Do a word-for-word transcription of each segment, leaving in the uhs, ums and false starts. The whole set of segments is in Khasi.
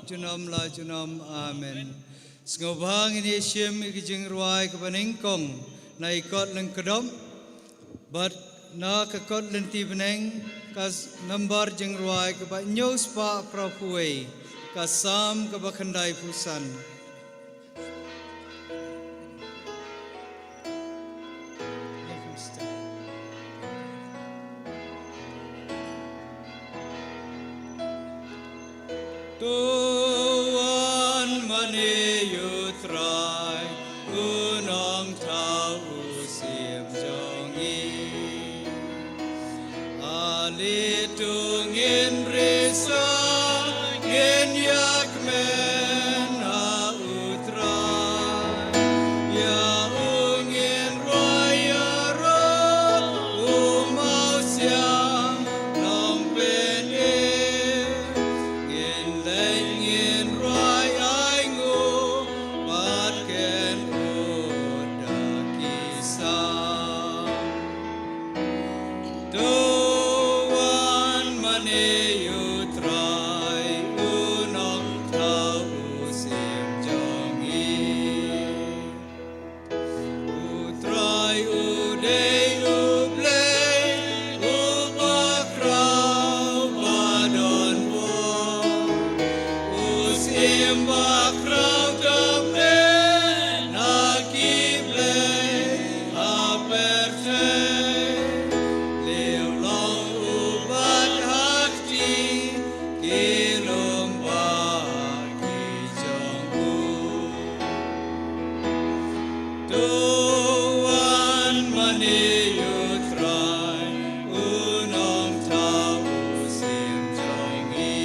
Junom la junom. Amen. Sngewbha ngin ïa shim ïa ka jingrwai kaba nyngkong na i kot lyngkdop bad na ka kot lynti bneng, ka s-, nambar jingrwai kaba hynñiew spah phra phew wei, ka Salm kaba khyndai phew san. To wan mane ïa u Trai, u nongthaw u syiem jong ngi. Ale to ngin risa, ngin ïa kmen ha u Trai. Ïa u ngin rwai ïaroh, u mawsiang nongpynim. Ngin leit ngin rwai ainguh, bad kin ud da ki Salm. To wan mane ïa u Trai, u nongthaw u syiem jong ngi. U Trai u dei u Blei, u bakhraw ba don bor. U syiem bakhraw tam ne na ki blei ha pyrthei. Lieh long u bat ha kti ki lum ba ki jong u. To wan mane ïa u Trai, u nongthaw u syiem jong ngi.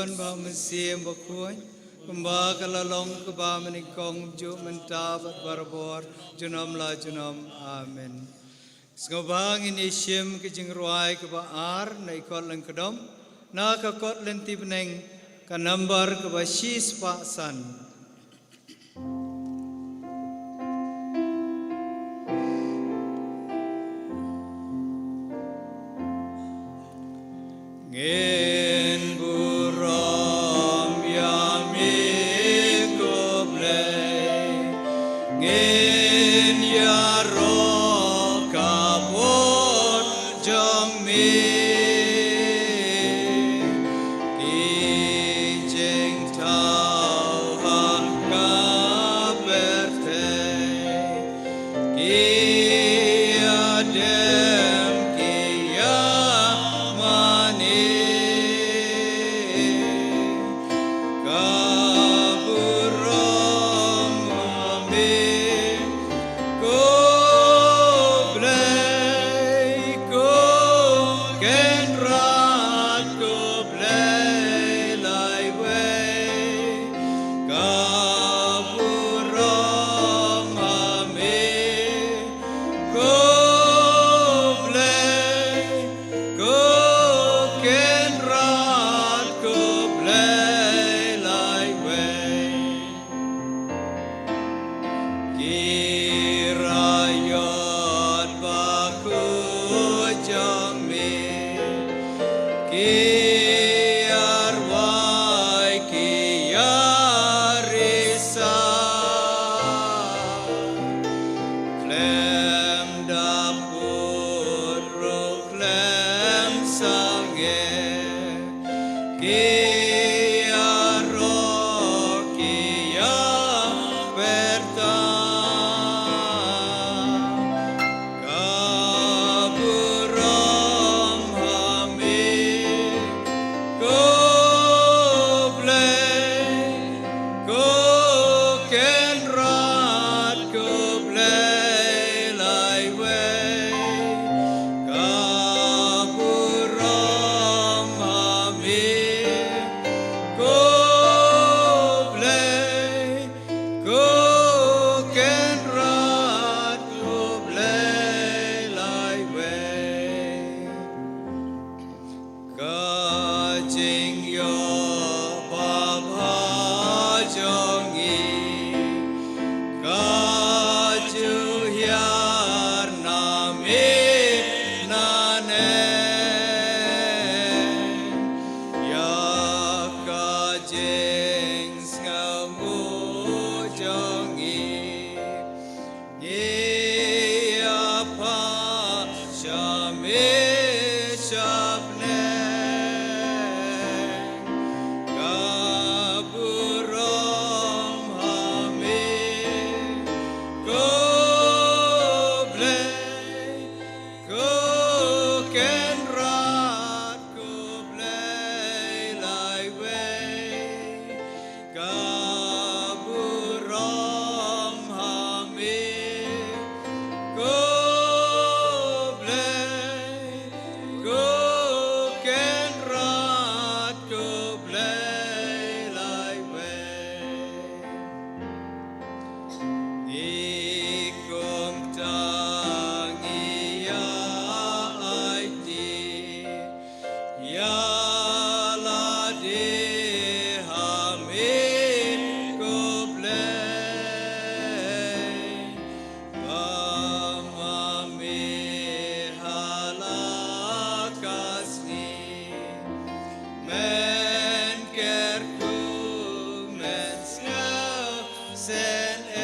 Kynrad bad Mynsiem Bakhuid, kumba ka la long, kaba mynnyngkong, mynta bad barabor, junom la junom. Amen. Sngewbha ngin ïa shim ka jingrwai kaba ar na i Kot Lyngkdom, na ka kot Lynti Bneng, ka nambar kaba shispah san. Ngin burom ïa me ko Blei, ngin ïaroh ka bor jong me. Ki jingthaw ha ka pyrthei, ki ïadem ki ïamane. Ka burom ha me ko Blei, ko Kynrad, ko Blei laiwei. Ka burom ha me ko Blei, ko Kynrad, ko Blei laiwei. Ki raiot bakhuid jong me, ki ïarwai, ki ïarisa. Khlem da put ruh khlem sangeh, ki ïaroh ki ïapyrta. Ka burom ha me ko Blei, ko Kynrad, ko Blei laiwei. Ka burom ha me ko Blei, ko Kynrad, ko Blei laiwei. Ka jingïoh babha jong ngi ka ju hiar na me naneng. Ïa ka jingsngewnguh jong ngi, ngi ïa phah sha me sha bneng. Ka burom ha me ko Blei, ko Kynrad, ko Blei laiwei. Ka burom ha me ko Blei, ko Kynrad, ko Blei laiwei. Ngi kumta ngi ïa aiti ïa lade ha me ko Blei. Ba ma me ha la ka sngi men kyrkhu, men sngewsih ei.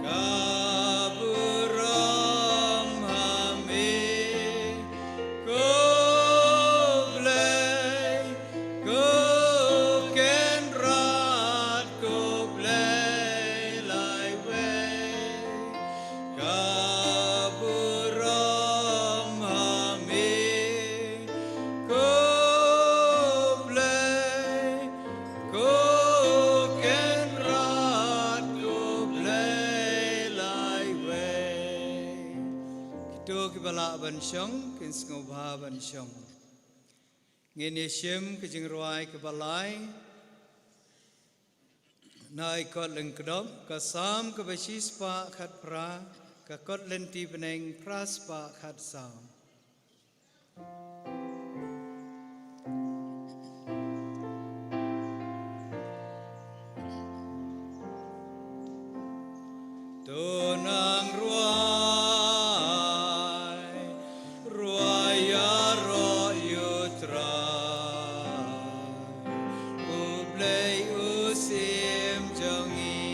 Ka burom ha me ko Blei, ko Kynrad, ko Blei laiwei. Ka burom ha me ko Blei, ko Kynrad, ko Blei laiwei. Kito kiba lah ban shong kin sngewbha ban shong. Ngin ïa shim ka jingrwai kaba lai na i kot lyngkdop, ka Salm kaba shispah khatphra, ka kot lynti bneng phraspah khatsaw. To nang rwai, rwai ïaroh ïa u Trai, u Blei u Syiem jong ngi.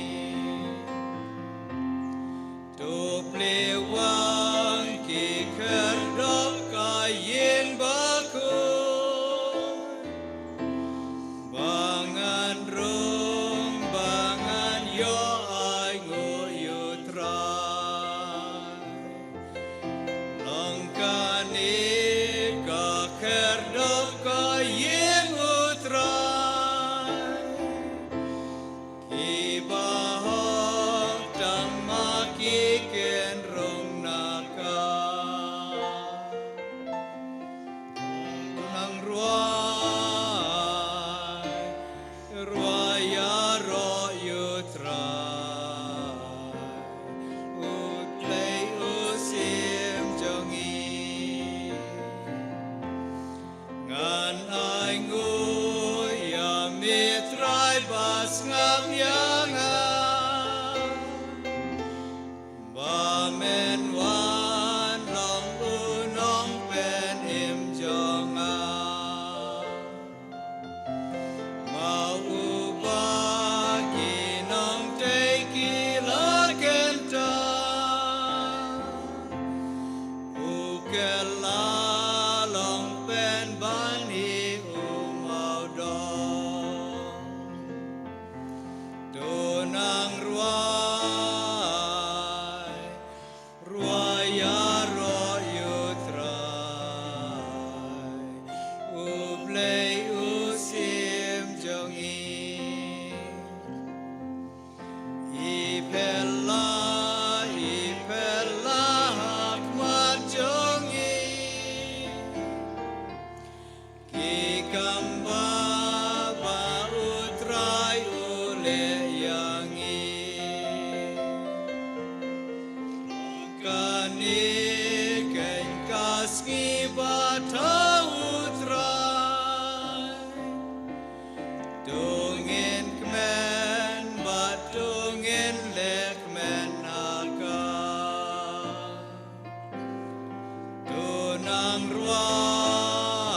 To plie wan ki khyrdop ka ïing bakhuid, ba ngan rung, ba ngan ïoh ainguh ïa u Trai. Long kane ka khyrdop ka ïing u Trai, kiba hok tang ma ki kynrung na ka. Nang rwai, rwai ïaroh ïa u Trai, u Blei u Syiem jong ngi. Ngan ainguh ïa me Trai ba sngap ïa nga, ba men wan long u nongpynim jong nga. Ma uba ki nongtei ki la kyntang, u kylla long pynban hi u mawdong. To nang rwai, rwai ïaroh ïa u Trai, u Blei u Syiem jong ngi. I phylla, i phylla ha khmat jong ngi ki kam ba, ba u Trai u leh ïa ngi. Kane keiñ ka sngi ba thaw u Trai, to ngin kmen bad to ngin leh kmen ha ka. To nang rwai,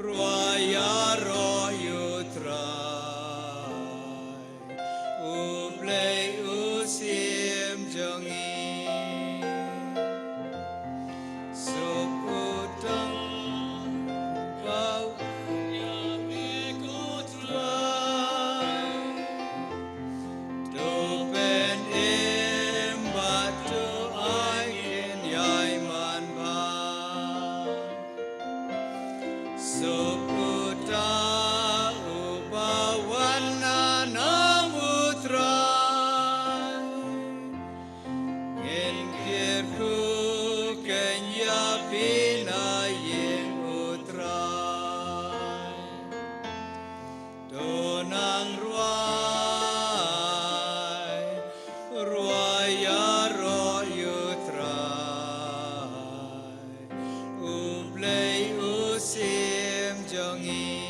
rwai ïaroh ïa u Trai, u Blei u Syiem jong ngi. Suk u tang ba u ïa me ko Trai, to pynim bad to ai ïa man bha. Suk uta uba wan na nam u Trai, ngin kyrkhu keiñ ïa phi na ïing u Trai. To nang rwai, rwai ïaroh ïa u Trai, u Blei u Syiem jong ngi.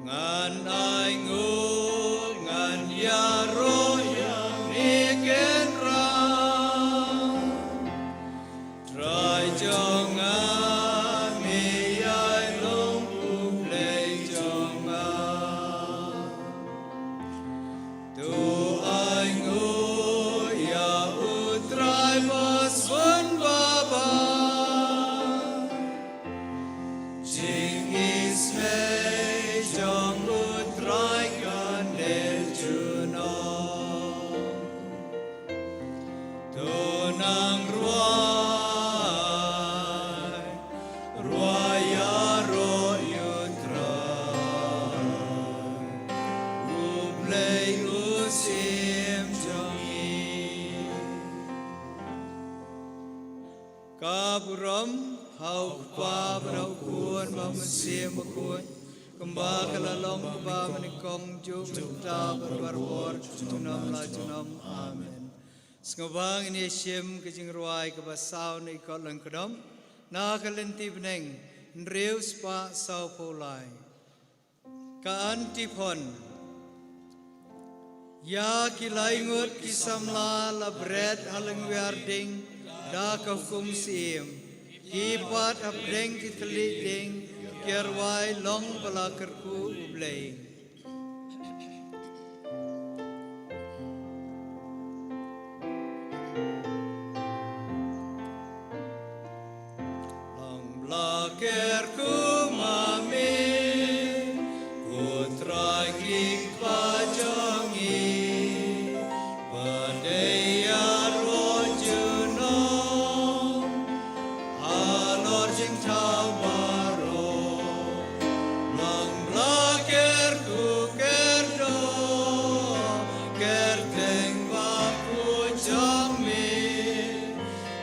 Ngan ainguh, ngan ïaroh ïa me kynrad. Trai jong nga, me ïai long u Blei jong nga. To ainguh ïa u Trai ba sbun ba bha. Jingisynei jong u Trai kan dei junom. To nang rwai, rwai ïaroh ïa u Trai, u Blei u Syiem jong ngi. Ka burom Ha u Kpa bad ha u Khun bad ha u Mynsiem Bakhuid, kumba ka la long kaba mynnyngkong, juh mynta bad baroh junom la junom. Amen. Sngewbha ngin ïa shim ka jingrwai kaba saw na i Kot Lyngkdom, na ka lynti bneng hynriew spah sawphew lai. Ka antiphon. Ïa ki lai ngut ki samla la bret ha lyngwiar ding da ka hukum syiem. Ki pat hapdeng ki thylliej ding ki ïarwai long ba la kyrkhu U Blei. Long ba la kyrkhu ma me, ko Trai ki kpa jong ngi, ba dei ïaroh junom halor jingthaw baroh. Long ba la kyrkhu kyrdoh kyrteng bakhuid jong me,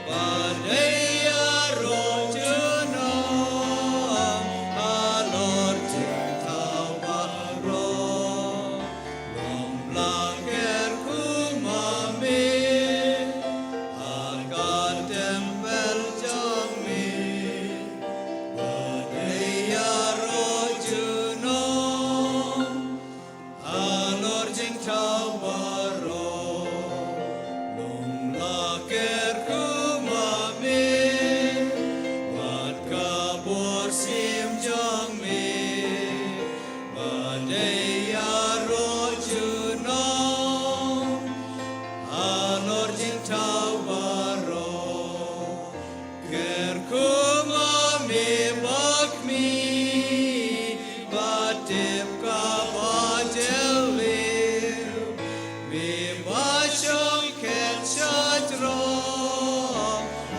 ba dei ïaroh junom halor jingthaw baroh. Long ba la kyrkhu ma me ha ka templ jong me, ba dei ïaroh junom halor jingthaw baroh. Long ba la kyrkhu ma me bad ka bor syiem jong me, ba dei ïaroh junom halor jingthaw baroh. Kyrkhu ma me ba khmih, ba tip kaba jylliew, me ba shong khet shajrong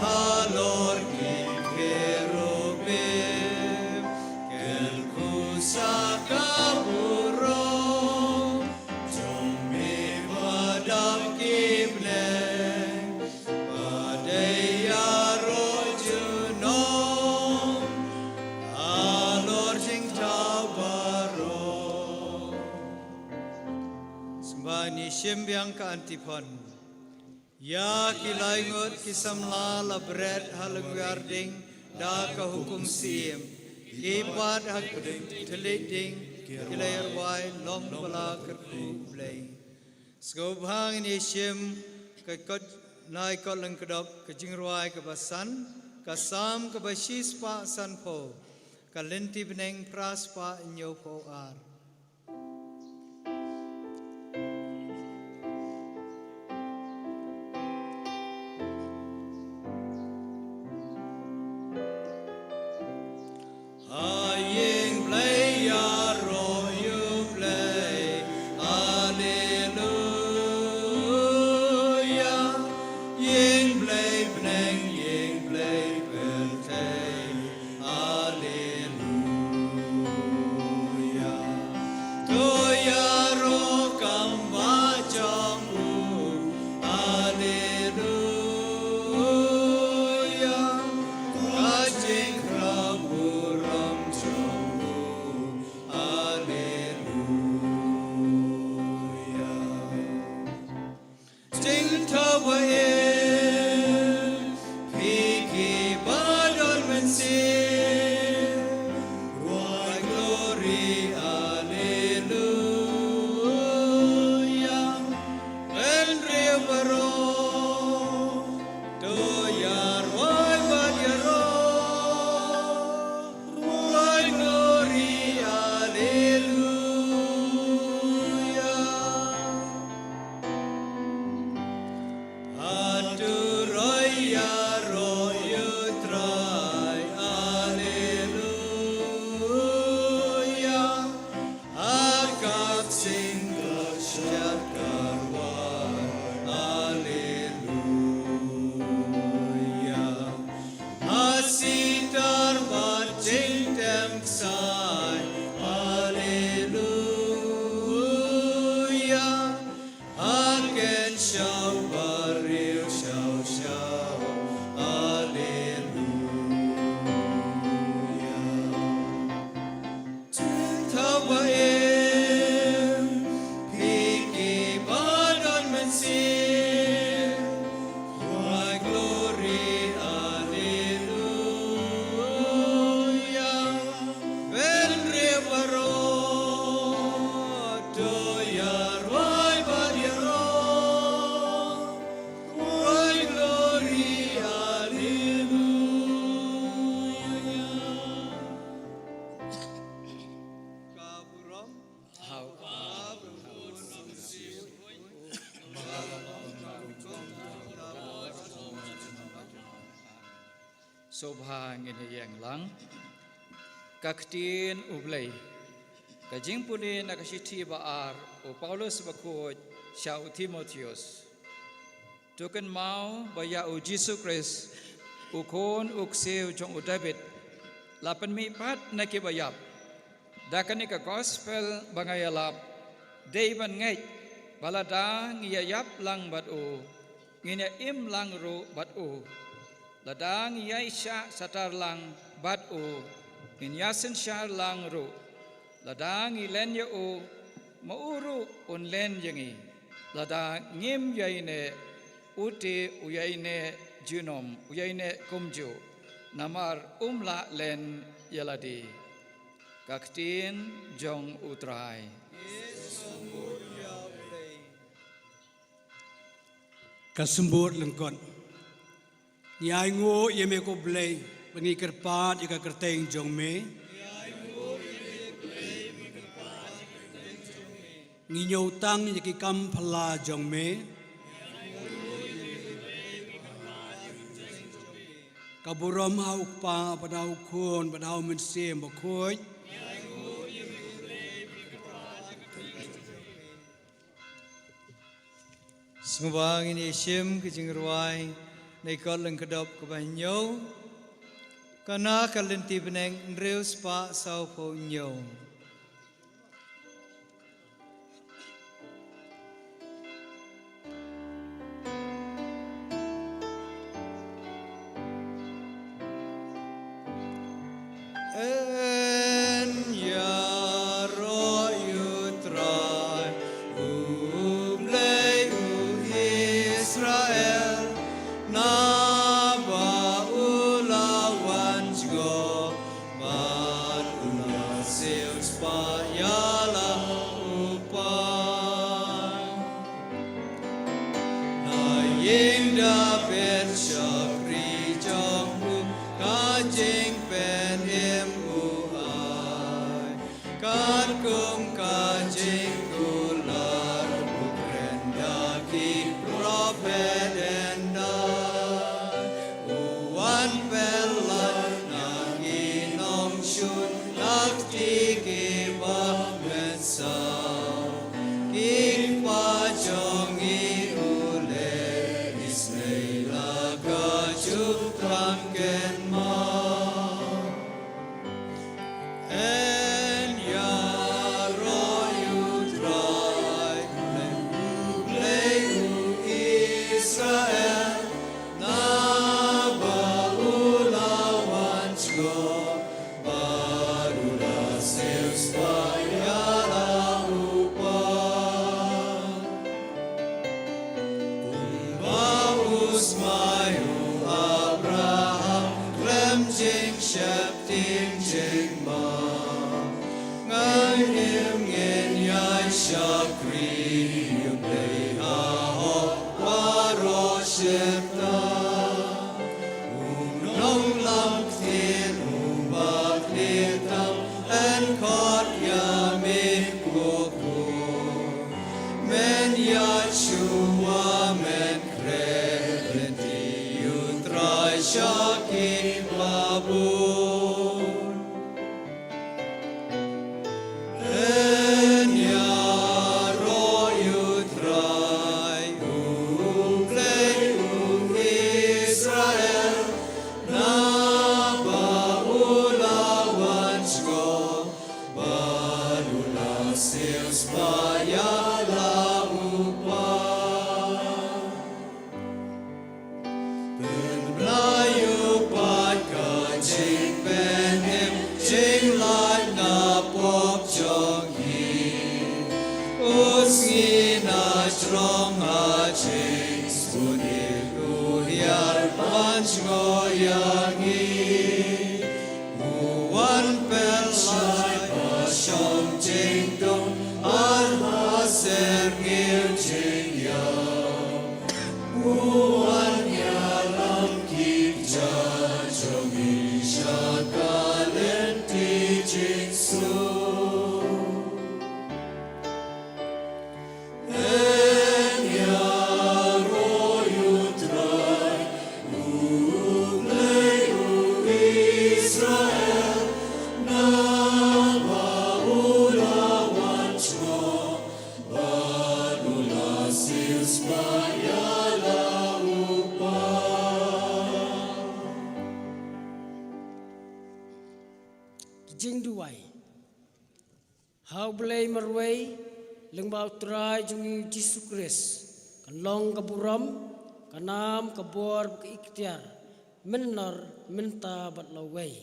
halor ki kherubim. Kyrkhu sa ka burom jong me ba dap ki bneng, ba dei ïaroh junom halor jingthaw baroh. Sngewbha ngin ïa shim biang ka antiphon. Ïa ki lai ngut ki samla la bret ha lyngwiar ding da ka hukum syiem. Ki pat ha ki thylliej ding ki la ïarwai long ba la kyrkhu U Blei. Sngewbha ngin ïa shim ka kot, na i Kot Lyngkdom, ka jingrwai kaba san, ka Salm kaba shispah sanphew, ka lynti bneng phra spah hynñiewphew ar. Ha ïing Blei ïaroh ïa U Blei, Alleluia. Ïing Blei bneng, ïing Blei pyrthei, Alleluia. To ïaroh kam ba jong u, Alleluia. Ka jingkhraw burom jong u, Alleluia. Jingthaw ba im, phi ki ba don mynsiem, rwai glory, Alleluia. Hynriew baroh, to ïarwai bad ïaroh, rwai glory, Alleluia. Ha turoi ïaroh ïa U Trai, Alleluia. Ha ka ksing ka shad ka rwai, Alleluia. Ha sitar bad jingtem ksai, Alleluia. Ha ken shaw briew shaw shaw, Alleluia. Sngewbha ngin ïeng lang. Ka ktien U Blei. Ka jingpule na ka shithi ba ar u Paulus bakhuid sha u Timotheus. To kynmaw ba ïa u Jisu Khrist, u khun u ksiew jong u David, la pynmihpat na ki baïap. Da kane ka gospel ba nga ïalap, dei ban ngeit ba lada ngi ïa ïap lang bad u, ngin ïa im lang ruh bad u. Lada ngi ïa shah shatar lang bad u, ngin ïa synshar lang ruh. Lada ngi len ïa u, ma u ruh un len ïa ngi. Lada ngim ïaineh, u te u ïaineh junom, u ïaineh kumjuh. Namar um lah len ïa lade. Ka ktien jong U Trai. Ka symbood lyngkot. Ngi ainguh ïa me ko Blei, ba ngi kyrpad ïa ka kyrteng jong me. Ngi ñiew tang ïa ki kam phylla jong me. Ka burom ha u Kpa, bad ha u Khun, bad ha u Mynsiem Bakhuid. Sngewbha ngin ïa shim ka jingrwai na ka lyngkdop kaba hynñiew. Ka na ka lynti bneng hynriew spah sawphew hynñiew. Yn ïaroh ïa U Trai, U Blei u Israel, naba u la wan jngoh, bad u la siewspah ïa la u paid. Na ïing Dabid shakri jong u, ka jingpynim u ai. Katkum ka jingkular u kren da ki prophet ynda u wan pynlait na ki nongshun, na ki kiba mynsaw. Ki kpa jong ngi u leh isynei la ka juk thrang kynmaw. Yn ïaroh ïa U Trai, U Blei u Israel, naba u la wan jngoh, bad u la siewspah ïa la u paid. Kumba u smai u Abraham, khlem jingsheptieng jingma. Ngin im ngin ïai shakri ïa U Blei ha hok baroh sheptieng. U nonglam ktien uba khlieh tam, yn khot ïa me ko khun. Men ïaid shuwa men khreh lynti ïa U Trai sha kiba bun. Yn ïaroh ïa U Trai, U Blei u Israel, naba u la wan jngoh, bad u la siewspah ïa la u paid. Pynbna ïa u paid ka jingpynim, jinglait na pop jong ngi. U sngi na jrong ha jingsngewbha, u hiar ban jngoh ïa ngi. U wan pynlait ba shong jingdum, ar ha syrngiew jingïap. U wan ïalam ki kjat jong ngi sha ka lynti jingsuk. Yn ïaroh ïa U Trai, U Blei u Duwai. Ha U Blei marwei, lyngba U Trai jong ngi U Jisu Khrist, kan long ka burom, ka nam, ka bor, ka iktiar, mynnor, mynta bad lawei.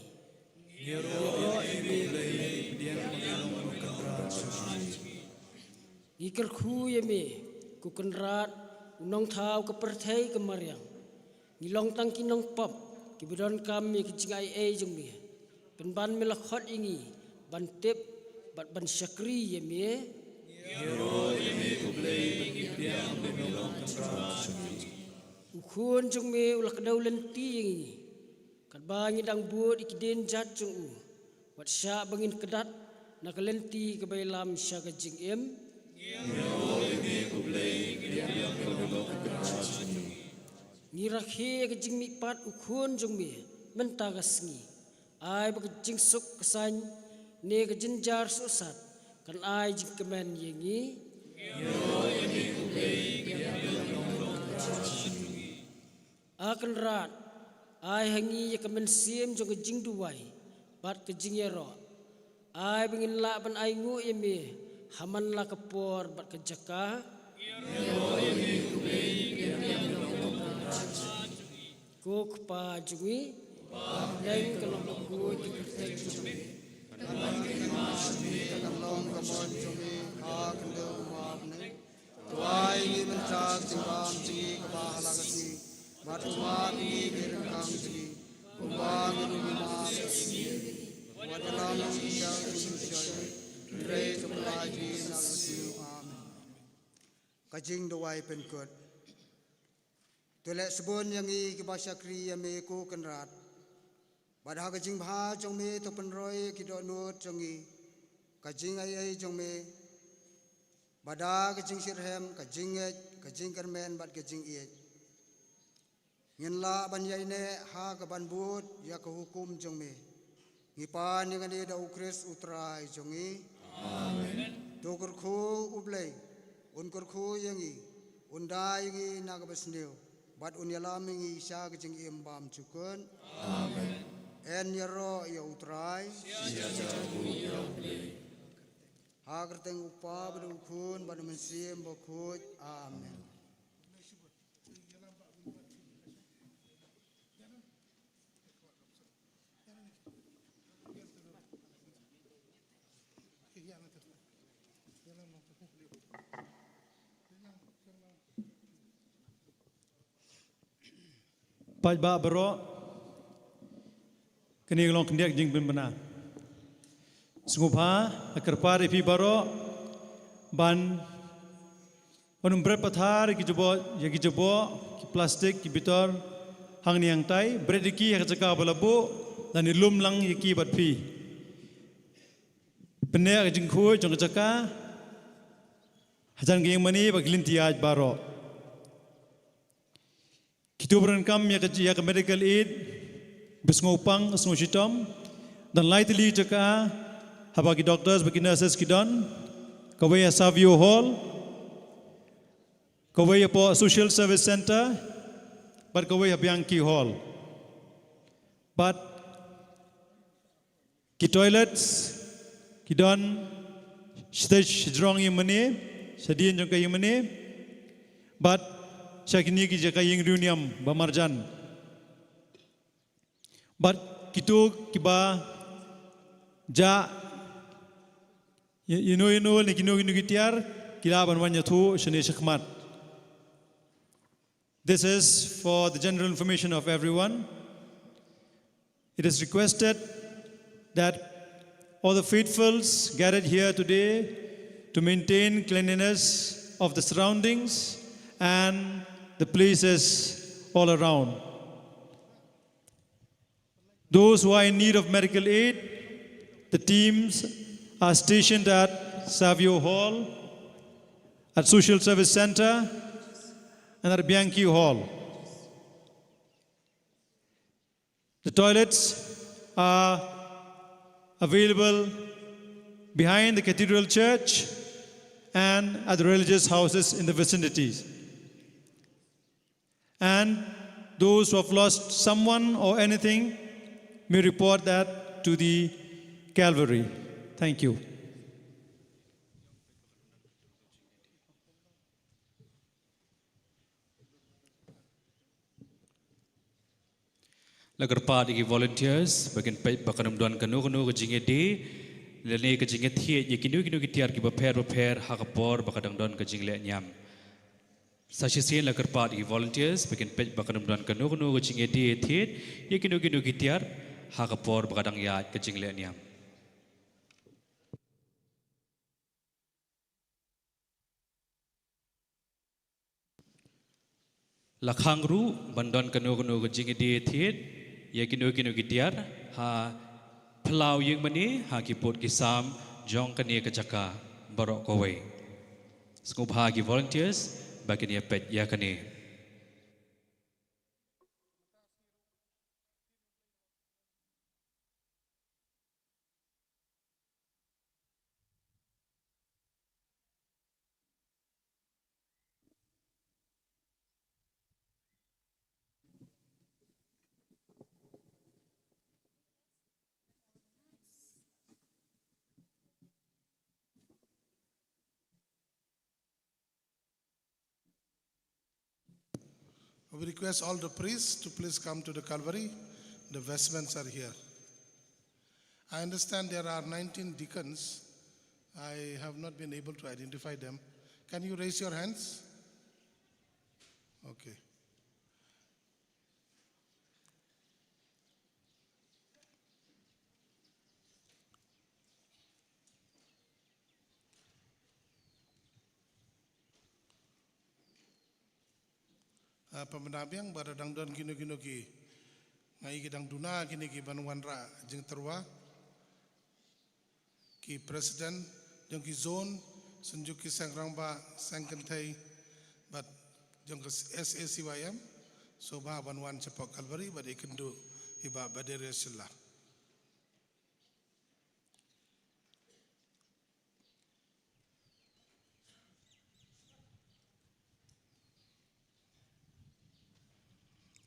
Ngi kyrkhu ïa me, ko Kynrad, u nongthaw ka pyrthei ka mariang. Ngi long tang ki nongpop, kiba donkam ïa ka jingaiei jong me. Pynban me la khot ïa ngi, ban tip, bad ban shakri ïa me. U khun jong me u la kdew lynti ïa ngi. Katba ngi dang bud ïa ki dienjat jong u. Wat shah ba ngin kdat, na ka lynti kaba ïalam sha ka jingim. Ngi rakhe ïa ka jingmihpat u khun jong me, mynta ka sngi. Ai ba ka jingsuk ka saiñ, ne ka jynjar suhsat, kan ai jingkmen ïa ngi. A Kynrad, ai ha ngi ïa ka mynsiem jong ka jingduwai, bad ka jingïaroh. Ai ba ngin lah ban ainguh ïa me, ha man la ka por bad ka jaka. Ko Kpa jong ngi, ba ha bneng ka long bakhuid ka kyrteng jong me. Kan long ka mon jong me, ha khyndew kumba ha bneng. To ai ngi mynta ka jingbam jong ngi kaba ha la ka sngi. Bad to map ïa ngi ki ryngkang jong ngi, kumba ngi ruh ngi map ïa ki. Wat ïalam ïa ngi sha ka jingshoi, hynrei to pynlait ïa ngi na ka sniew. Amen. Ka jingduwai pynkut. To leh sbun ïa ngi kiba shakri ïa me ko Kynrad. Bad ha ka jingbha jong me to pynroi ïa ki dohnud jong ngi, ka jingaiei jong me. Bad da ka jingshitrhem, ka jingngeit, ka jingkyrmen bad ka jingïeit, ngin lah ban ïaineh ha kaban bud ïa ka hukum jong me. Ngi pan ïa kane da U Khrist U Trai jong ngi. Amen. To kyrkhu U Blei, un kyrkhu ïa ngi, un da ïa ngi na kaba sniew, bad un ïalam ïa ngi sha ka jingim bymjukut. Amen. Yn ïaroh ïa U Trai. Ha ka kyrteng U Kpa bad U Khun bad U Mynsiem Bakhuid. Amen. Paidbah baroh, kane ka long khyndiat ka jingpynbna. Sngewbha, nga kyrpad ïa phi baroh ban, ban ym bret pathar ïa ki jaboh, ïa ki jaboh, ki plastik, ki bitor, hangne hangtai, bret ïa ki ha ka jaka ba la buh, lane lum lang ïa ki bad phi. Pynneh ka jingkhuid jong ka jaka hajan ka ïingmane bad ki lynti ïaid baroh. Kito ba donkam ïa ka, ïa ka medical aid, ba sngewpang, sngewshitom, don lai tylli jaka haba ki doctors bad ki nurses ki don. Kawei ha Savio Hall, kawei hapoh Social Service Centre, bad kawei ha Bianchi Hall. Bad ki toilets ki don sha, shajrong ïingmane, shadien jong ka ïingmane, bad sha kine ki jaka ïing riewniam ba marjan. Bad kito kiba jah ïa, ïano ïano ne kino kino ki tiar, ki lah ban wan ïathuh shane shakhmat. This is for the general information of everyone. It is requested that all the faithfuls gathered here today to maintain cleanliness of the surroundings and the places all around. Those who are in need of medical aid, the teams are stationed at Savio Hall, at Social Service Centre, and at Bianchi Hall. The toilets are available behind the Cathedral Church and at the religious houses in the vicinity. And those who have lost someone or anything may report that to the Calvary. Thank you. La kyrpad ïa ki volunteers ba kin peit ba kan ym don kano kano ka jingïadie lane ka jingïathied ïa kino kino ki tiar kiba pher ba pher ha ka por ba ka dang don ka jingleh niam. Sa shisien la kyrpad ïa ki volunteers ba kin peit ba kan ym don kano kano ka jingïadie thied ïa kino kino ki tiar ha ka por ba ka dang ïaid ka jingleh niam. La khang ruh ban don kano kano ka jingïadie thied ïa kino kino ki tiar ha phyllaw ïing mane ha ki pud ki sam jong kane ka jaka baroh kawei. Sngewbha ki volunteers ba kin ïa peit ïa kane. We request all the priests to please come to the Calvary. The vestments are here. I understand there are nineteen deacons. I have not been able to identify them. Can you raise your hands? Okay. Ah, pynbna biang ba dang don kino kino ki, nga i ki dang duna kine ki ban wanrah jingtyrwa. Ki president jong ki zone, Synjuk ki Seng Rangbah, Seng Kynthei bad jong ka S A C Y M, sngewbha ban wan shapoh Calvary bad ïakynduh i Bah Baderius Shylla.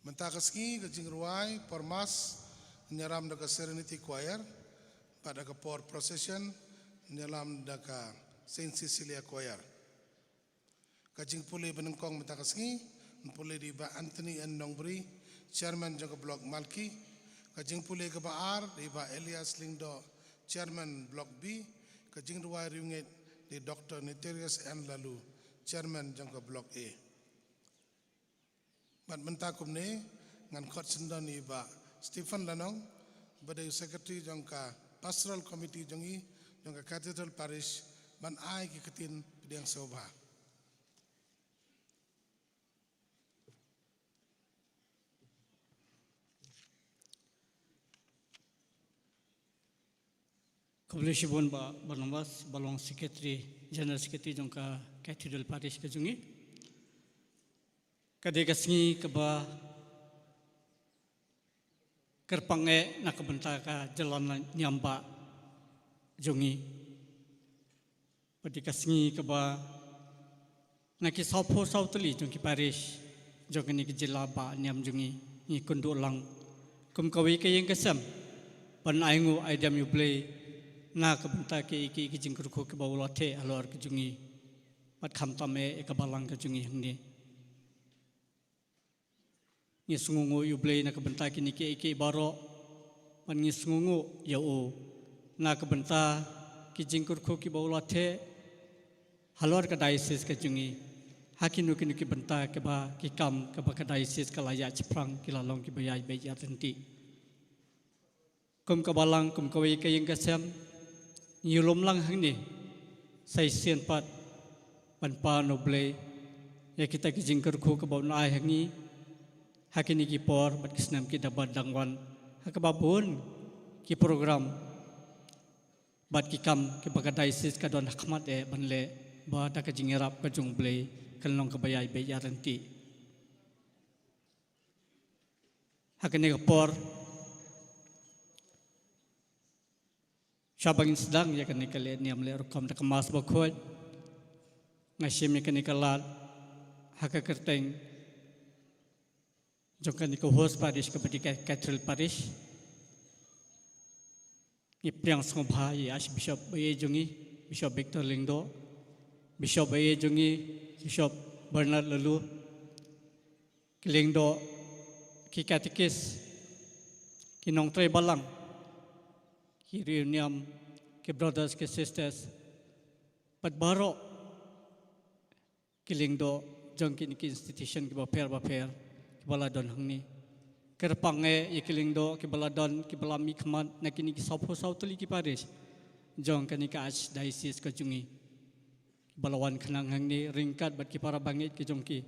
Mynta ka sngi ka jingrwai por Mass ngan ïalam da ka Serenity Choir bad da ka por procession ngan ïalam da ka Saint Cecilia Choir. Ka jingpule ba nyngkong mynta ka sngi, pule da i Bah Anthony N Nongbri, Chairman jong ka Block Malki. Ka jingpule kaba ar da i Bah Elias Lyngdoh, Chairman Block B. Ka jingrwai riewngeit da i Doctor Niterius N Laloo, Chairman jong ka Block A. Bad mynta kumne ngan khot syndon ïa i Bah Stephen Lanong, ba dei u Secretary jong ka Pastoral Committee jong i, jong ka Cathedral Parish, ban ai ki ktien pdiang sngewbha. Khublei shibun Bah Barnabas, ba long Secretary, General Secretary jong ka Cathedral Parish ka jong ngi. Ka dei ka sngi kaba kyrpang eh na ka bynta ka jylla niam bah jong ngi. Bad ka sngi kaba na ki sawphew saw tylli jong ki parish jong kane ka jylla bah niam jong ngi, ngi kynduh lang kum kawei ka ïing ka sem ban ai nguh ai diam ïa U Blei na ka bynta kiei kiei ki jingkyrkhu kiba u la theh halor ka jong ngi bad khamtam eh ïa ka balang ka jong ngi hangne. Ngi sngewnguh ïa U Blei na ka bynta kine kiei kiei baroh. Bad ngi sngewnguh ïa u na ka bynta ki jingkyrkhu kiba u la theh halor ka diocese ka jong ngi ha kino kino ki bynta kiba ki kam kiba ka diocese ka la ïaid shaphrang, ki la long kiba ïaid beit ïaid ryntih. Kum ka balang, kum kawei ka ïing ka sem, ngi lum lang hangne sa shisien pat ban pan U Blei ïa kita ki jingkyrkhu kiba un ai ha ngi ha kine ki por bad ki snem kiba dang wan, ha kaba bun ki program bad ki kam kiba ka diocese ka don ha khmat eh ban leh, ba da ka jingïarap ka jong U Blei kan long kaba ïaid beit ïaid ryntih. Ha kane ka por, shwa ba ngin sdang ïa kane ka leh niam leh rukom da ka Mass bakhuid, nga shim ïa kane ka lad ha ka kyrteng jong kane ka host parish kaba dei ka Cathedral Parish. Ngi pdiang sngewbha ïa Archbishop ba ïeit jong ngi, Bishop Victor Lyngdoh, Bishop ba ïeit jong ngi, Bishop Bernard Laloo, ki lyngdoh, ki katekis, ki nongtrei balang, ki riewniam, ki brothers, ki sisters, bad baroh ki lyngdoh jong kine ki institution kiba pher ba pher kiba la don hangne. Kyrpang eh ïa ki lyngdoh kiba la don, kiba la mihkhmat na kine ki sawphew saw tylli ki parish jong kane ka Archdiocese ka jong ngi, kiba la wan khnang hangne ryngkat bad ki para bangeit ki jong ki.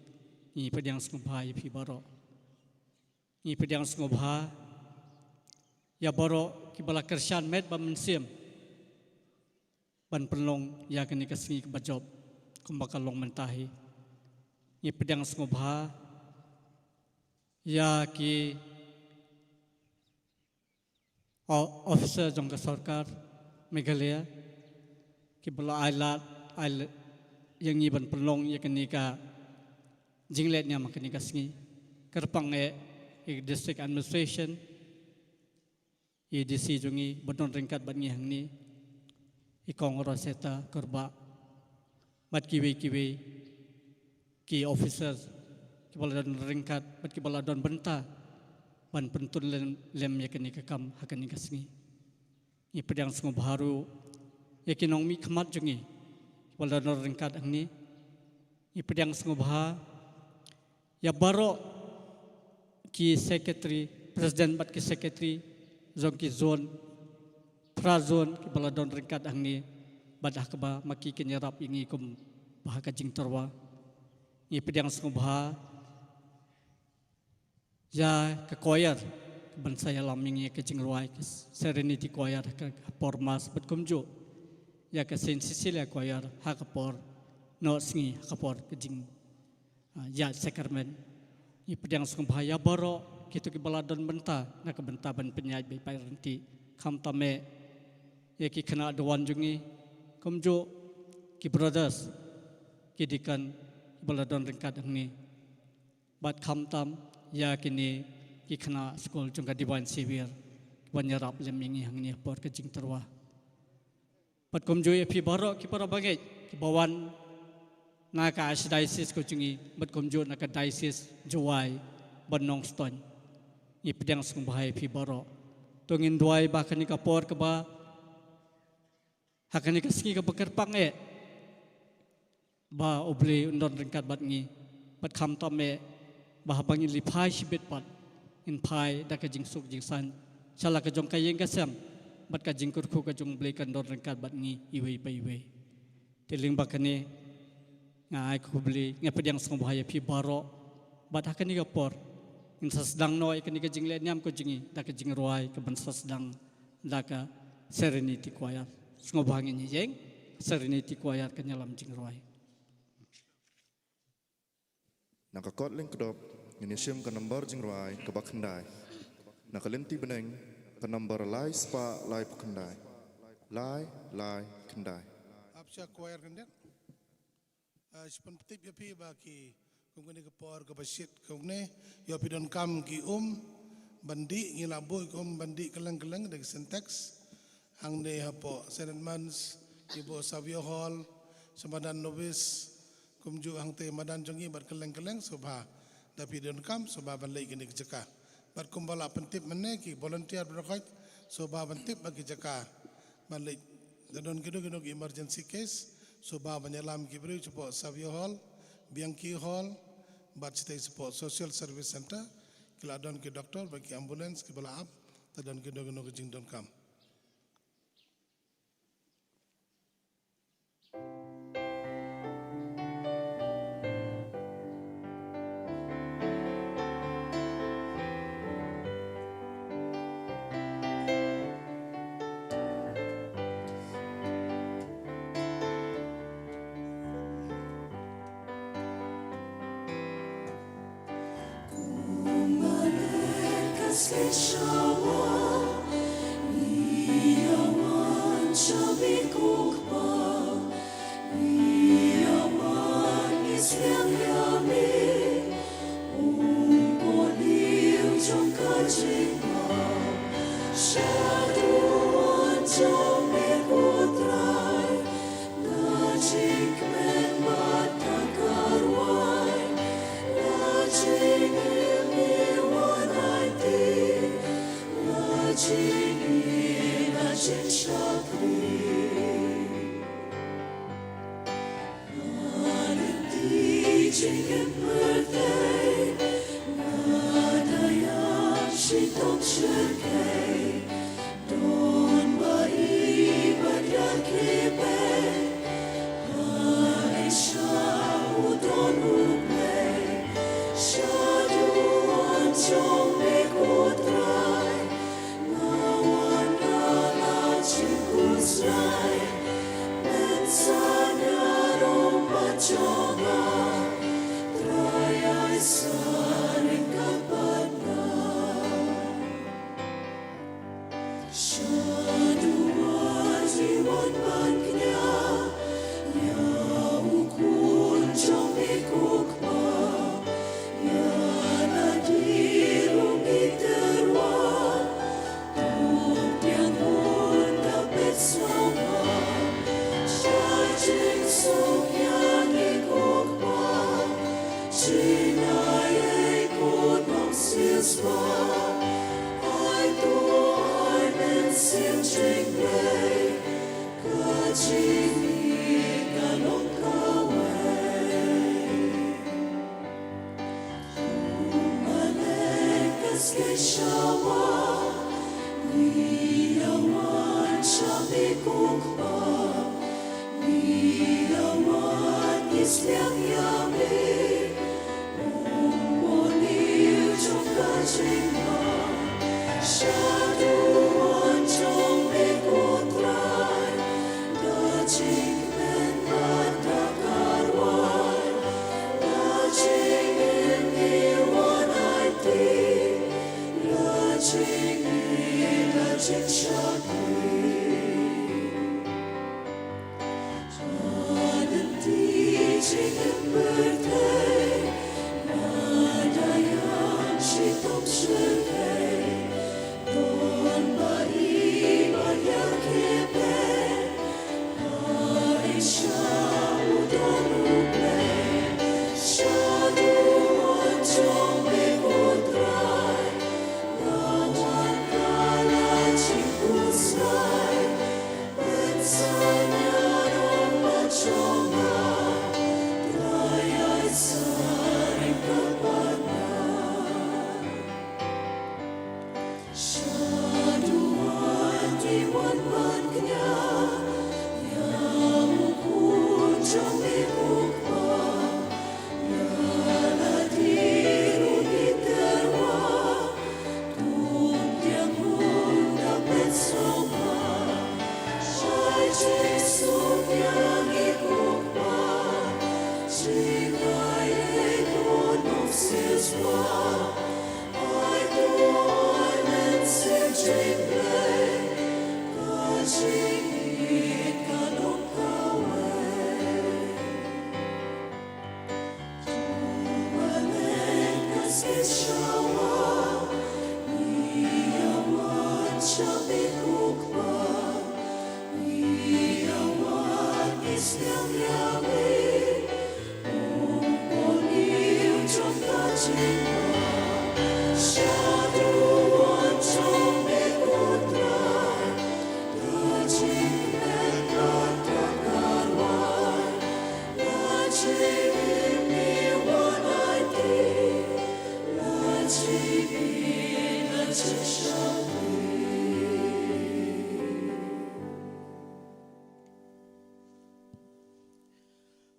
Ngi pdiang sngewbha ïa phi baroh. Ngi pdiang sngewbha ïa baroh kiba la kyrshan met bad mynsiem ban pynlong ïa kane ka sngi kaba jop kumba ka long mynta hi. Ngi pdiang sngewbha ïa ki o-, officer jong ka sorkar Meghalaya kiba la ai lad, ai lad ïa ngi ban pynlong ïa kane ka jingleh niam ha kane ka sngi. Kyrpang eh ïa ka District Administration, ïa i D C jong ngi ba don ryngkat bad ngi hangne, i Kong Rosetta Kurbah, bad kiwei kiwei ki officers kiba la don ryngkat bad kiba la don bynta ban pyntun lem, lem ïa kane ka kam ha kane ka sngi. Ngi pdiang sngewbha ruh ïa ki nongmihkhmat jong ngi kiba la don ryngkat hangne. Ngi pdiang sngewbha ïa baroh ki secretary, president bad ki secretary jong ki zone, phra zone kiba la don ryngkat hangne, bad ha kaba ma ki kin ïarap ïa ngi kumba ha ka jingtyrwa. Ngi pdiang sngewbha ïa ka choir kaban sa ïalam ïa ngi ïa ka jingrwai, ka Serenity Choir ha ka por Mass, bad kumjuh ïa ka Saint Cecilia Choir ha ka por noh sngi, ha ka por ka jing ah, ïaid sakramen. Ngi pdiang sngewbha ïa baroh kito kiba la don bynta na ka bynta ban pynïaid bad pynrynti, khamtam eh ïa ki khynnah dawan jong ngi, kumjuh ki brothers, ki deacon kiba la don ryngkat hangne, bad khamtam ïa kine ki khynnah skul jong ka Divine Saviour kiban ïarap lem ïa ngi hangne ha por ka jingtyrwa. Bad kumjuh ïa phi baroh ki para bangeit kiba wan na ka Archdiocese ka jong ngi, bad kumjuh na ka Diocese Jowai bad Nongstoiñ. Ngi pdiang sngewbha ïa phi baroh. To ngin duwai ba ha kane ka por kaba, ha kane ka sngi kaba kyrpang eh, ba U Blei un don ryngkat bad ngi, bad khamtam eh ba haba ngin leit phai shibit pat, ngin phai da ka jingsuk jingsaiñ sha la ka jong ka ïing ka sem bad ka jingkyrkhu ka jong U Blei kan don ryngkat bad ngi iwei pa iwei. Te lyngba kane nga ai khublei, nga pdiang sngewbha ïa phi baroh, bad ha kane ka por ngin sa sdang noh ïa kane ka jingleh niam ka jong ngi da ka jingrwai kaban sa sdang da ka Serenity Choir. Sngewbha ngin ïeng, Serenity Choir kan ïalam jingrwai. Na ka kot lyngkdop ngin ïashim ka number jingrwai kaba khyndai. Na ka lynti bneng ka number lai spah lai phew khyndai. Lai lai khyndai. Ap sha choir khyndai. Ah, shu pyntip ïa phi ba ki kum kane ka por kaba shit kumne, ïoh phi donkam ki um ban dih, ngi la buh ki um ban dih kylleng kylleng da ki Sintex. Hangne hapoh Saint Edmunds, ki buh Savio Hall, sha madan Nobis, kumjuh hangtei madan jong ngi bad kylleng kylleng, sngewbha da phi donkam, sngewbha ban leit kine ki jaka. Bad kumba la pyntip mynne ki volunteer baroh khoit, sngewbha ban tip ba ki jaka ban leit. Da don kino kino ki emergency case, sngewbha ban ïalam ki briew shapoh Savio Hall, Bianchi Hall, bad shatei shapoh Social Service Centre, ki la don ki doctor bad ki ambulance kiba la ap, da don kino kino ki jingdonkam.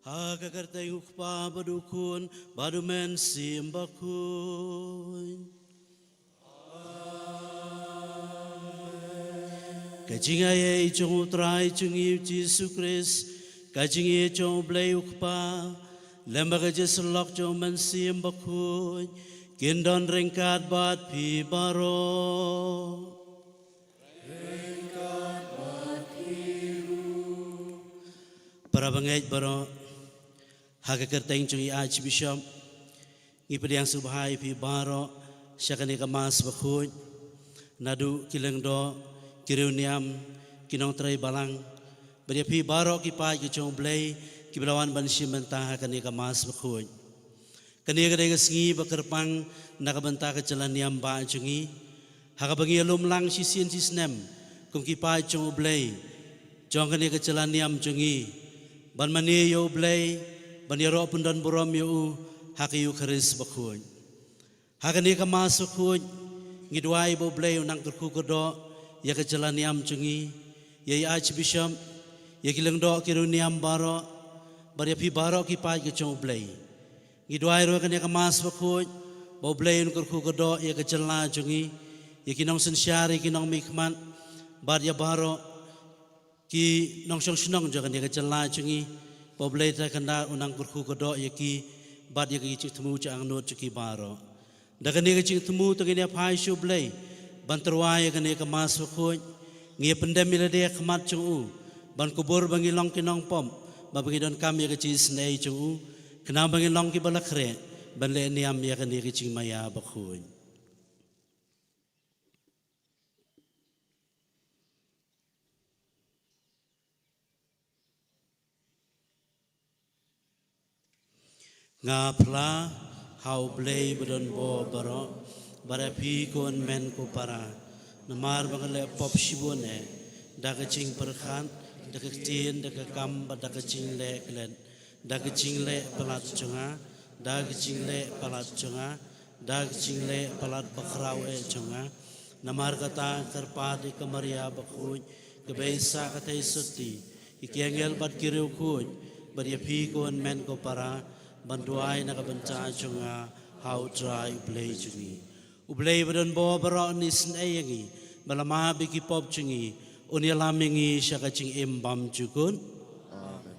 Ha ka kyrteng u Kpa bad u Khun bad u Mynsiem Bakhuid. Ka jingaiei jong u Trai jong ngi u Jisu Khrist, ka jingïeit jong u Blei u Kpa, lem bad ka jingïasyllok jong u Mynsiem Bakhuid, kin don ryngkat bad phi baroh. Para bangeit baroh, ha ka kyrteng jong i Archbishop, ngi pdiang sngewbha ïa phi baroh sha kane ka Mass Bakhuid, naduh ki lyngdoh, ki riewniam, ki nongtrei balang, bad ïa phi baroh ki paid ki jong u Blei kiba la wan ban shim bynta ha kane ka Mass Bakhuid. Kane ka dei ka sngi ba kyrpang na ka bynta ka jylla niam bah jong ngi. Ha kaba ngi ïalum lang shisien shisnem kum ki paid jong u Blei jong kane ka jylla niam jong ngi, ban mane ïa u Blei, ban ïaroh pyndon burom ïa u ha ka Eukharist Bakhuid. Ha kane ka Mass Bakhuid, ngi duwai ba u Blei un nang kyrkhu kyrdoh ïa ka jylla niam jong ngi, ïa i Archbishop, ïa ki lyngdoh ki riewniam baroh, bad ïa phi baroh ki paid ki jong u Blei. Ngi duwai ruh ha kane ka Mass Bakhuid ba u Blei un kyrkhu kyrdoh ïa ka jylla jong ngi, ïa ki nongsynshar, ïa ki nongmihkhmat, bad ïa baroh ki nongshong shnong jong kane ka jylla jong ngi, ba u Blei Trai Khyndai un nang kyrkhu kyrdoh ïa ki bad ïa ki jingthmu jingangnud jong ki baroh. Da kane ka jingthmu to ngin ïa phai sha u Blei ban tyrwa ïa kane ka Mass Bakhuid. Ngi ïa pyndem ïa lade ha khmat jong u ban kubur ba ngi long ki nongpop, ba, ba ngi donkam ïa ka jingisynei jong u, khnang ba ngi long kiba la khreh ban leh niam ïa kane ka jingmaïa bakhuid. Nga phla ha u Blei ba don bor baroh, bad ha phi ko hynmen ko para, namar ba nga leh pop shibun eh, da ka jingpyrkhat, da ka ktien, da ka kam, bad da ka jingleh klet, da ka jingleh palat jong nga, da ka jingleh palat jong nga, da ka jingleh palat bakhraw eh jong nga. Namar kata kyrpad ïa ka Maria bakhuid, ka bei sah ka theisotti, ïa ki angel bad ki riewkhuid, bad ïa phi ko hynmen ko para, ban duwai na ka bynta jong nga ha U Trai U Blei jong ngi. U Blei ba don bor baroh un isynei ïa ngi, ba la map ïa ki pop jong ngi, un ïalam ïa ngi sha ka jingim bymjukut. Amen.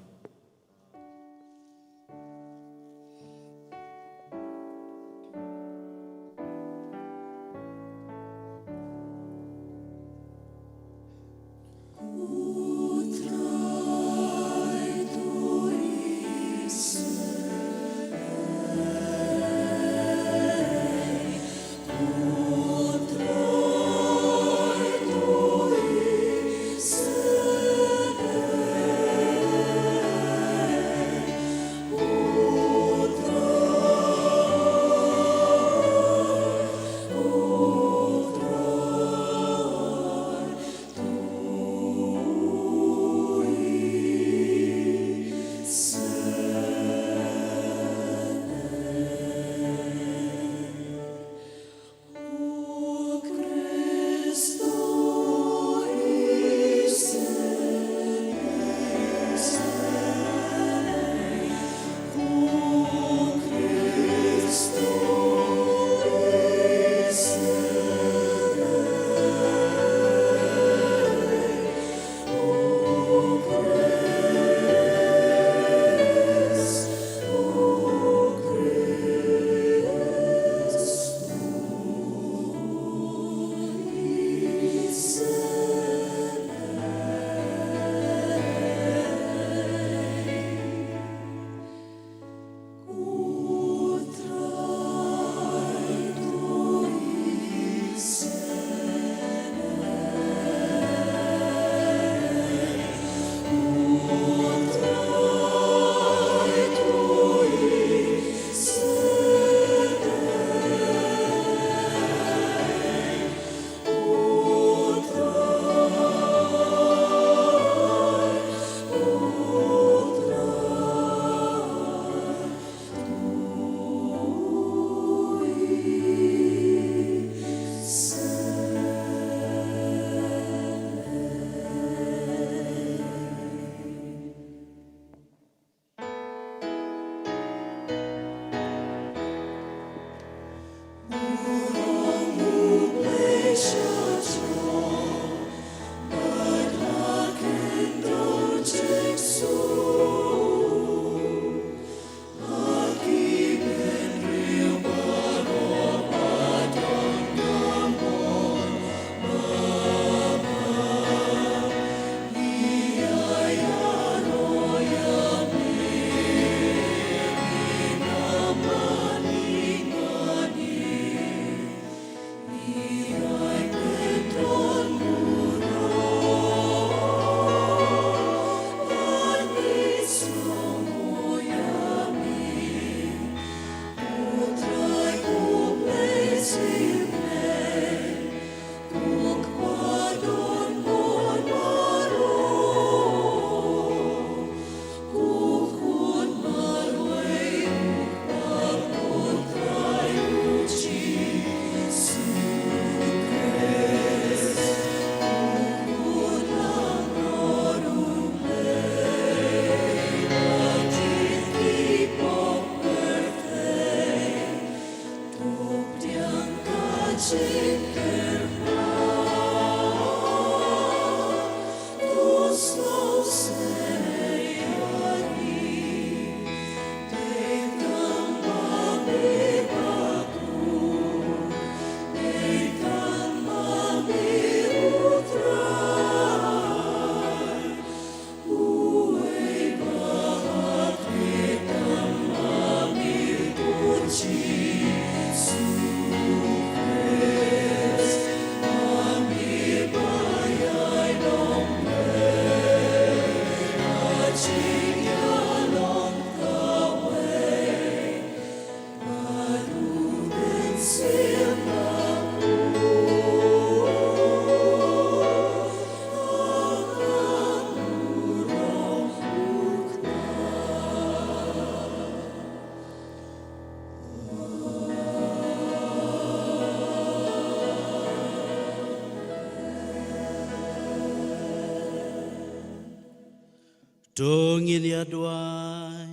To ngin ïa duwai.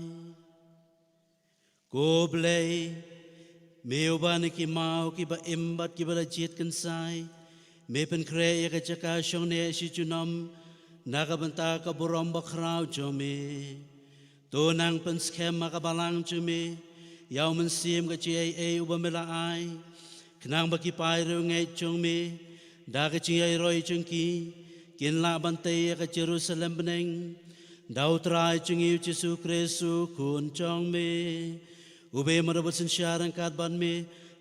Ko Blei, me uba na ki maw kiba im bad kiba la jied kynsai, me pynkhreh ïa ka jaka shong ne shi junom na ka bynta ka burom bakhraw jong me. To nang pynskhem ha ka balang jong me ïa u Mynsiem ka jingaiei uba me la ai, khnang ba ki paidbah jong me da ka jingïaroh jong ki kin lah ban tei ïa ka Jerusalem bneng da u Trai jong ngi u Jisu Khrist u Khun jong me, uba me da bad synshar ryngkat bad me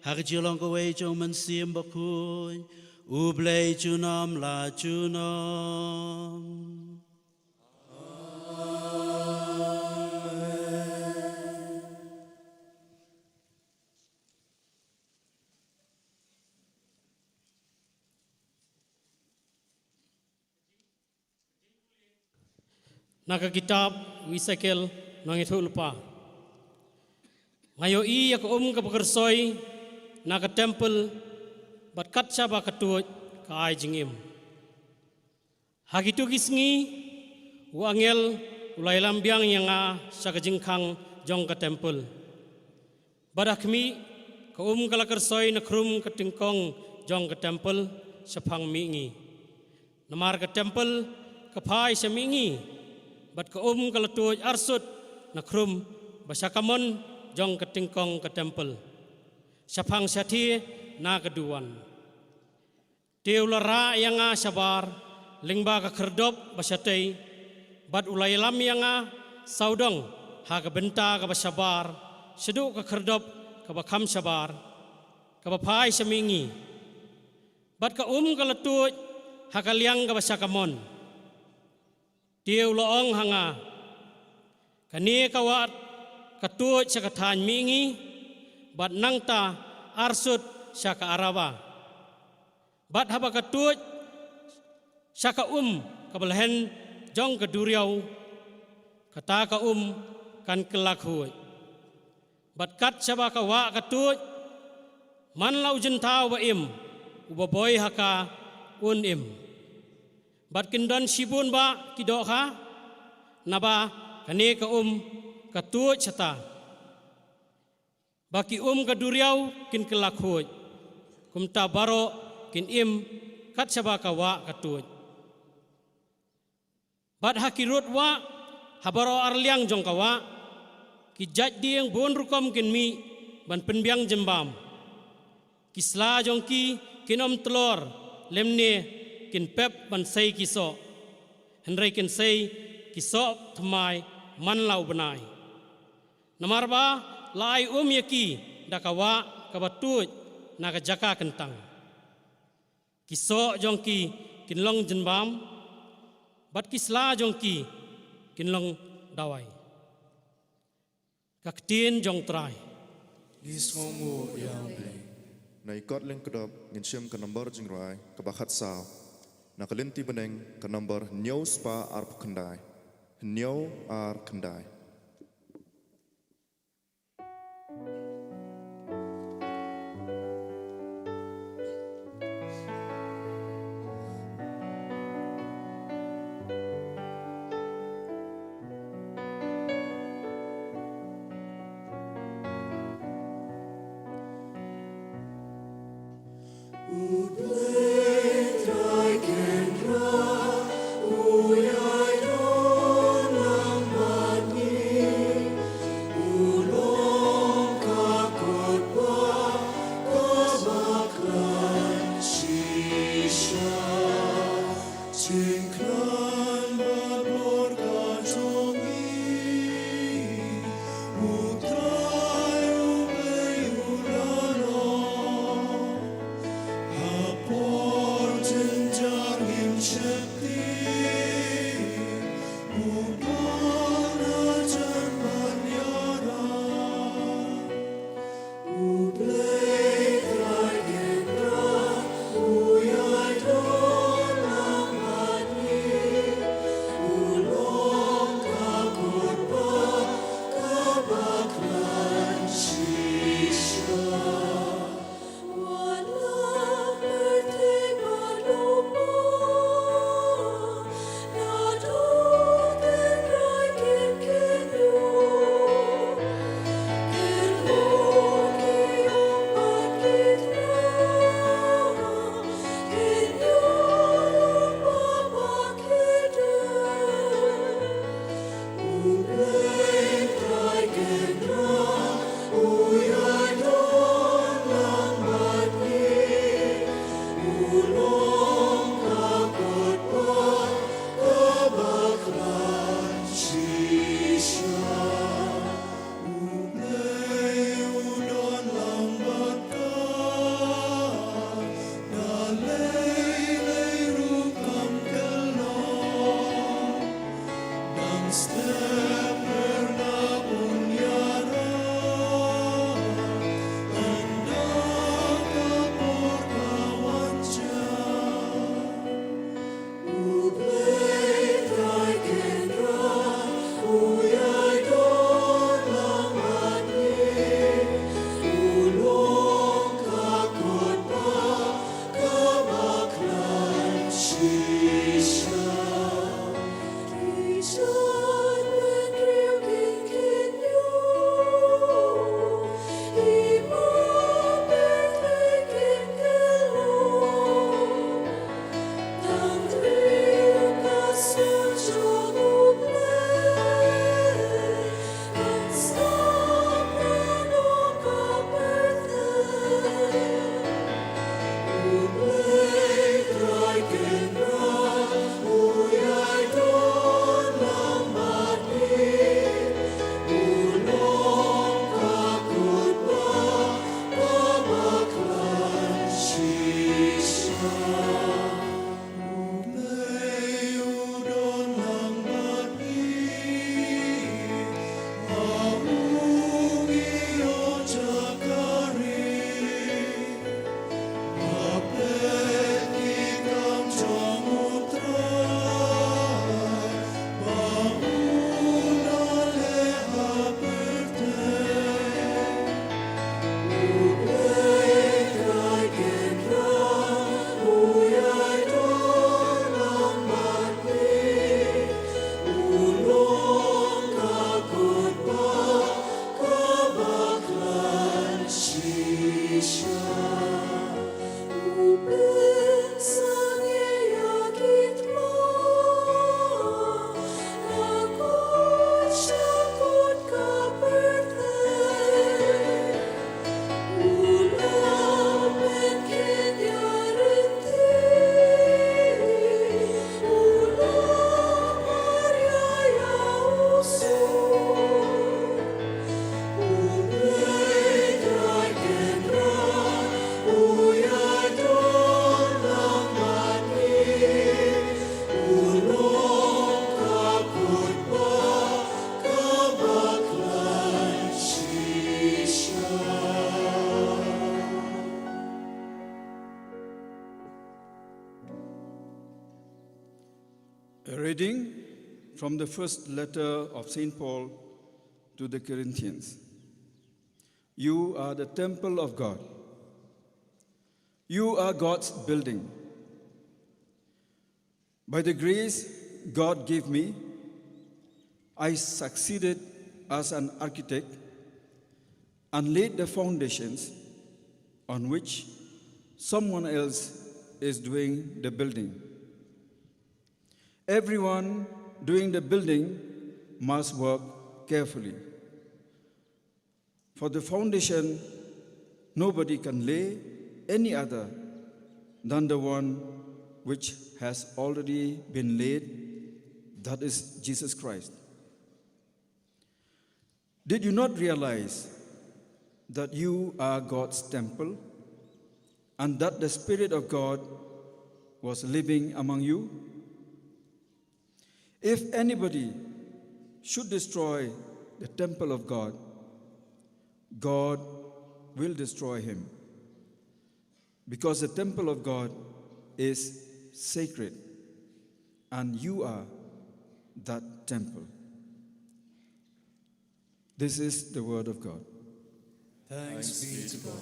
ha ka jinglong kawei jong u Mynsiem Bakhuid, U Blei junom la junom. Na ka kitab u Esekiel nongïathuhlypa. Nga ïohi ïa ka um kaba kyrsoi na ka templ, bad kat shaba ka tuid ka ai jingim. Ha kito ki sngi, u angel u la ïalam biang ïa nga sha ka jingkhang jong ka templ. Bad ha khmih, ka um ka la kyrsoi na khrum ka tyngkong jong ka templ shaphang mihngi. Namar ka templ ka phai sha mihngi, bad ka um ka la tuid arsut na khrum ba sha kamon jong ka tyngkong ka templ, shaphang shathie na ka duwan. Te u la rah ïa nga shabar lyngba ka khyrdop ba shatei, bad u la ïalam ïa nga sawdong ha ka bynta kaba shabar shaduh ka khyrdop kaba kham shabar, kaba phai sha mihngi. Bad ka um ka la tuid ha ka liang kaba sha kamon. Te u la ong ha nga, kane ka wah ka tuid sha ka thaiñ mihngi, bad nangta arsut sha ka Araba. Bad haba ka tuid sha ka um kaba lehen jong ka duriaw, kata ka um kan kylla khuid. Bad kat shaba ka wah ka tuid, man la u jynthaw ba im, uba boi ha ka, un im. Bad kin don shibun bah ki dohkha, naba kane ka um ka tuid shata. Ba ki um ka duriaw kin kylla khuid, kumta baroh kin im kat shaba ka wah ka tuid. Bad ha ki rud wah, ha baroh arliang jong ka wah, ki jait dieng bun rukom kin mih ban pynbiang jingbam. Ki sla jong ki kin ym tlor, lymne kin pep ban sei ki soh. Hynrei kin sei ki soh thymmai man la u bnai. Namar ba la ai um ïa ki da ka wah kaba tuid na ka jaka kyntang. Ki soh jong ki kin long jingbam, bad ki sla jong ki kin long dawai. Ka ktien jong u Trai. Ngi sngewnguh ïa me. Na i kot lyngkdop ngin shim ka nombor jingrwai kaba khatsaw. Na ka lynti bneng ka nombor hynñiew spah arphew khyndai. Hynñiew ar khyndai. A reading from the first letter of Saint Paul to the Corinthians. You are the temple of God. You are God's building. By the grace God gave me, I succeeded as an architect and laid the foundations on which someone else is doing the building. Everyone doing the building must work carefully. For the foundation, nobody can lay any other than the one which has already been laid, that is Jesus Christ. Did you not realize that you are God's temple and that the Spirit of God was living among you? If anybody should destroy the temple of God, God will destroy him, because the temple of God is sacred, and you are that temple. This is the word of God. Thanks be to God.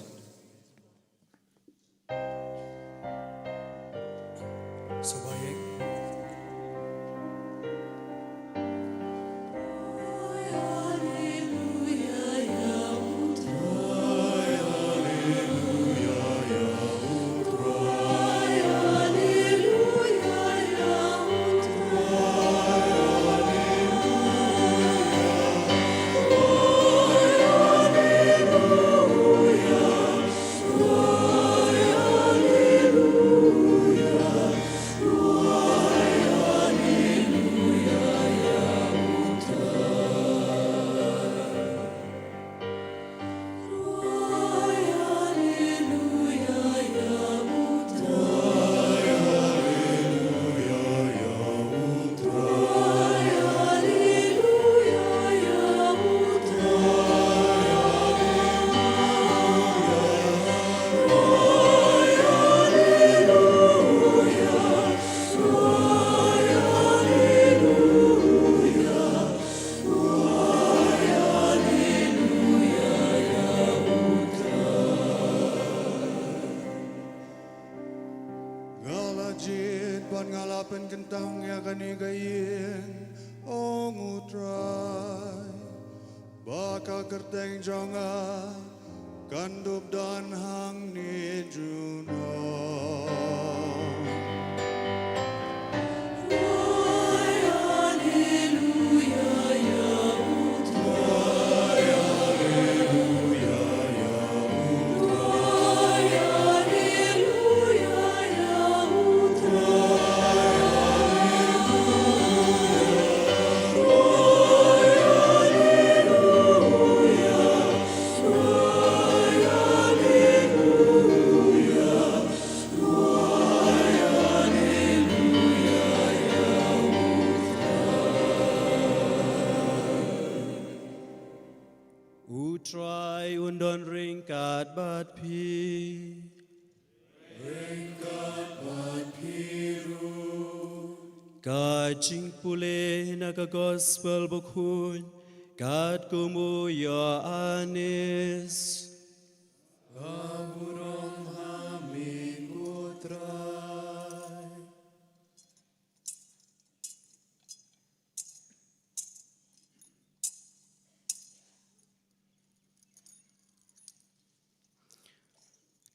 Trai, ba ka kyrteng jong nga kan dup don hangne junom. U Trai un don ryngkat bad phi. Ryngkat bad phi ruh. Ka jingpule na ka Gospel Bakhuid katkum u Ïoannis. Ka burom ha me ko Trai.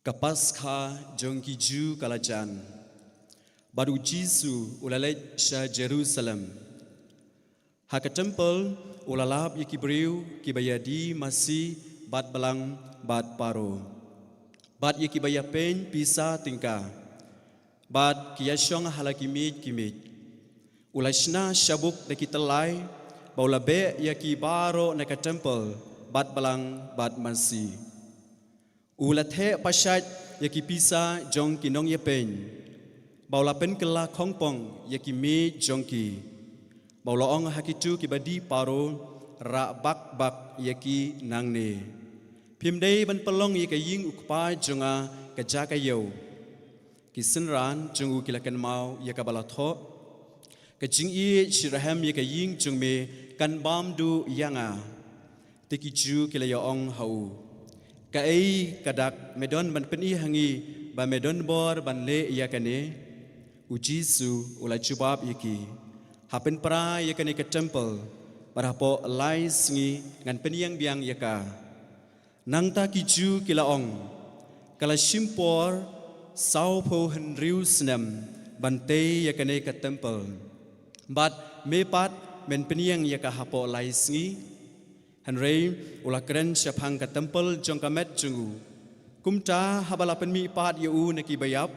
Ka Paskha jong ki Jiw ka la jan, bad u Jisu u la leit sha Jerusalem. Ha ka templ u la lap ïa ki briew kiba ïadie masi bad balang bad paro, bad ïa kiba ïapeiñ pisa tyngka, bad ki ïashong ha la ki miej ki miej. U la shna shabuk da ki tyllai, bad u la beh ïa ki baroh na ka templ bad balang bad masi. U la theh pashait ïa ki pisa jong ki nongïapeiñ, bad u la pynkylla khongpong ïa ki miej jong ki, bad u la ong ha kito kiba die paro, rah bak bak ïa ki nangne. Phim dei ban pynlong ïa ka ïing u Kpa jong nga ka jaka ïew. Ki synran jong u ki la kynmaw ïa kaba la thoh, ka jingïeit shitrhem ïa ka ïing jong me kan bam duh ïa nga. Te ki Jiw ki la ïa ong ha u, kaei ka dak me don ban pyni ha ngi ba me don bor ban leh ïa kane? U Jisu u la jubab ïa ki, ha pynpra ïa kane ka templ, bad hapoh lai sngi ngan pynïeng biang ïa ka. Nangta ki Jiw ki la ong, ka la shim por sawphew hynriew snem ban tei ïa kane ka templ, bad me pat men pynïeng ïa ka hapoh lai sngi? Hynrei u la kren shaphang ka templ jong ka met jong u. Kumta haba la pynmihpat ïa u na kiba ïap,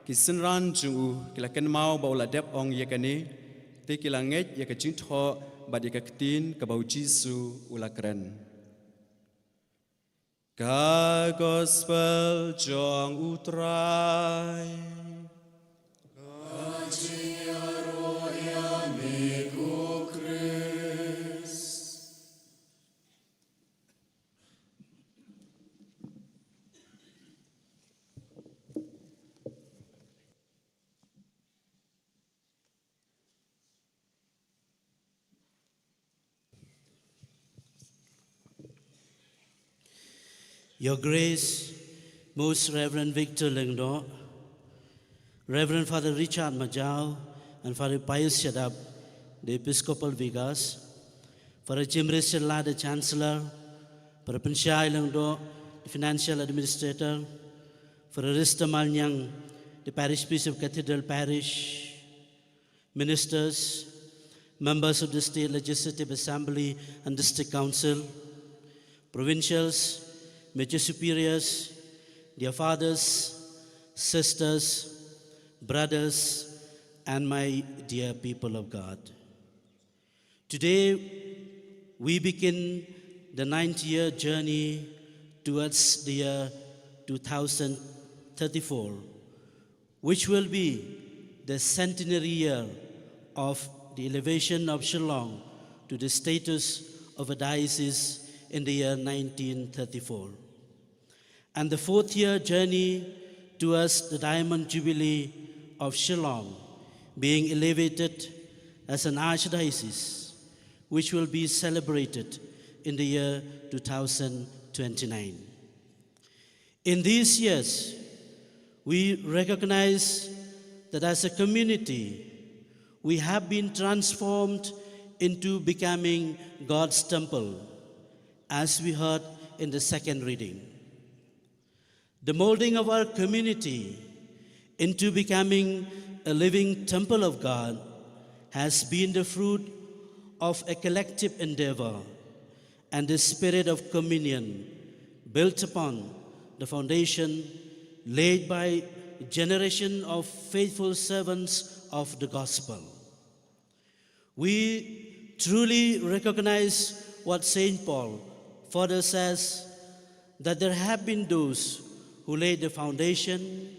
ki synran jong u ki la kynmaw ba u la dep ong ïa kane, te ki la ngeit ïa ka jingthoh bad ïa ka ktien kaba u Jisu u la kren. Ka Gospel jong u Trai. Ka jingïaroh ïa me ko Khrist. Your Grace, Most Reverend Victor Lyngdoh, Reverend Father Richard Majaw, and Father Pius Shadap, the Episcopal Vicars, Father Jim Richard Lah, the Chancellor, Father Pynshai Lyngdoh, the Financial Administrator, Father Rista Malnyang, the Parish Priest of Cathedral Parish, Ministers, members of the State Legislative Assembly and District Council, provincials, major superiors, dear fathers, sisters, brothers, and my dear people of God. Today, we begin the ninth year journey towards the year two thousand thirty-four, which will be the centenary year of the elevation of Shillong to the status of a diocese in the year nineteen thirty-four, and the fourth year journey towards the Diamond Jubilee of Shillong being elevated as an archdiocese, which will be celebrated in the year two thousand twenty-nine. In these years, we recognize that as a community, we have been transformed into becoming God's temple, as we heard in the second reading. The molding of our community into becoming a living temple of God has been the fruit of a collective endeavor and the spirit of communion built upon the foundation laid by generation of faithful servants of the gospel. We truly recognize what Saint Paul further says, that there have been those who laid the foundation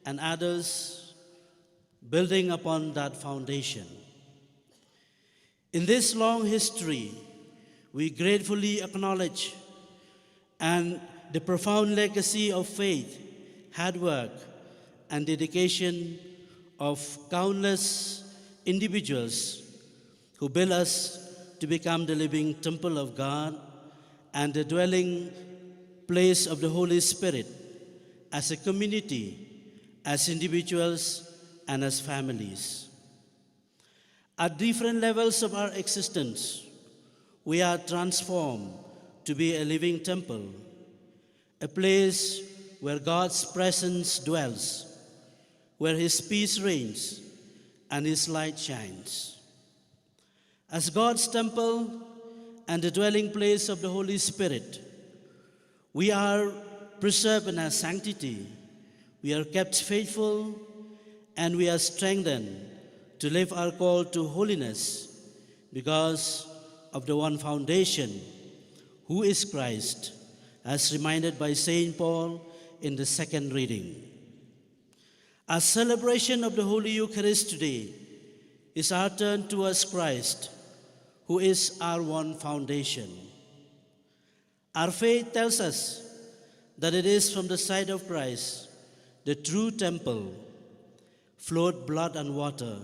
and others building upon that foundation. In this long history, we gratefully acknowledge and the profound legacy of faith, hard work, and dedication of countless individuals who build us to become the living temple of God and the dwelling place of the Holy Spirit as a community, as individuals, and as families. At different levels of our existence, we are transformed to be a living temple, a place where God's presence dwells, where His peace reigns, and His light shines. As God's temple and the dwelling place of the Holy Spirit, we are preserved in our sanctity. We are kept faithful and we are strengthened to live our call to holiness because of the one foundation, who is Christ, as reminded by Saint Paul in the second reading. Our celebration of the Holy Eucharist today is our turn towards Christ, who is our one foundation. Our faith tells us that it is from the side of Christ, the true temple, flowed blood and water.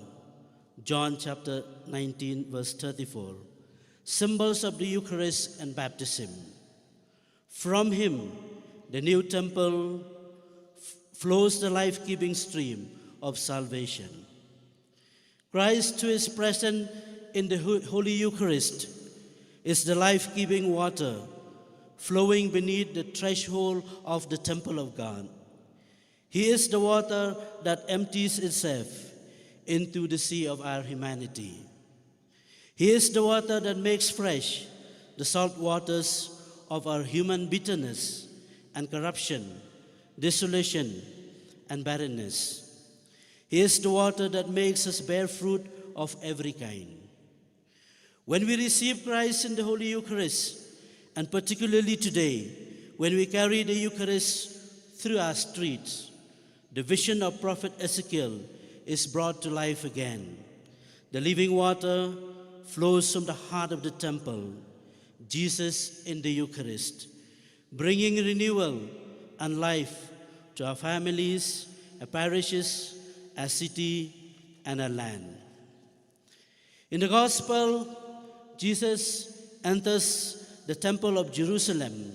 John chapter nineteen, verse thirty-four. Symbols of the Eucharist and baptism. From Him, the new temple, f- flows the life giving stream of salvation. Christ, who is present in the Ho- Holy Eucharist, is the life giving water flowing beneath the threshold of the temple of God. He is the water that empties itself into the sea of our humanity. He is the water that makes fresh the salt waters of our human bitterness and corruption, desolation and barrenness. He is the water that makes us bear fruit of every kind. When we receive Christ in the Holy Eucharist, and particularly today, when we carry the Eucharist through our streets, the vision of prophet Ezekiel is brought to life again. The living water flows from the heart of the temple, Jesus in the Eucharist, bringing renewal and life to our families, our parishes, our city, and our land. In the Gospel, Jesus enters the temple of Jerusalem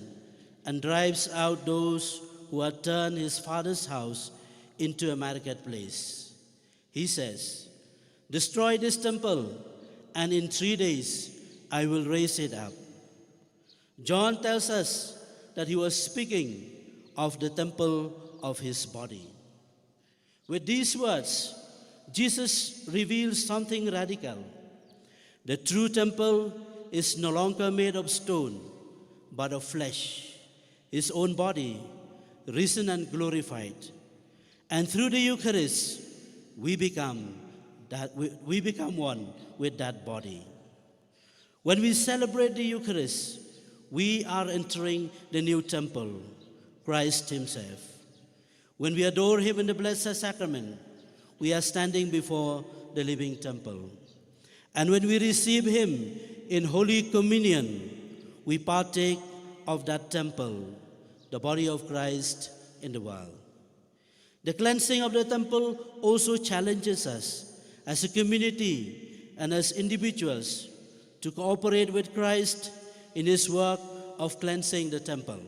and drives out those who had turned his father's house into a marketplace. He says, "Destroy this temple, and in three days I will raise it up." John tells us that he was speaking of the temple of his body. With these words, Jesus reveals something radical. The true temple is no longer made of stone, but of flesh, his own body, risen and glorified. And through the Eucharist, we become that we, we become one with that body. When we celebrate the Eucharist, we are entering the new temple, Christ Himself. When we adore Him in the Blessed Sacrament, we are standing before the living temple. And when we receive Him in Holy Communion, we partake of that temple, the body of Christ in the world. The cleansing of the temple also challenges us as a community and as individuals to cooperate with Christ in His work of cleansing the temple.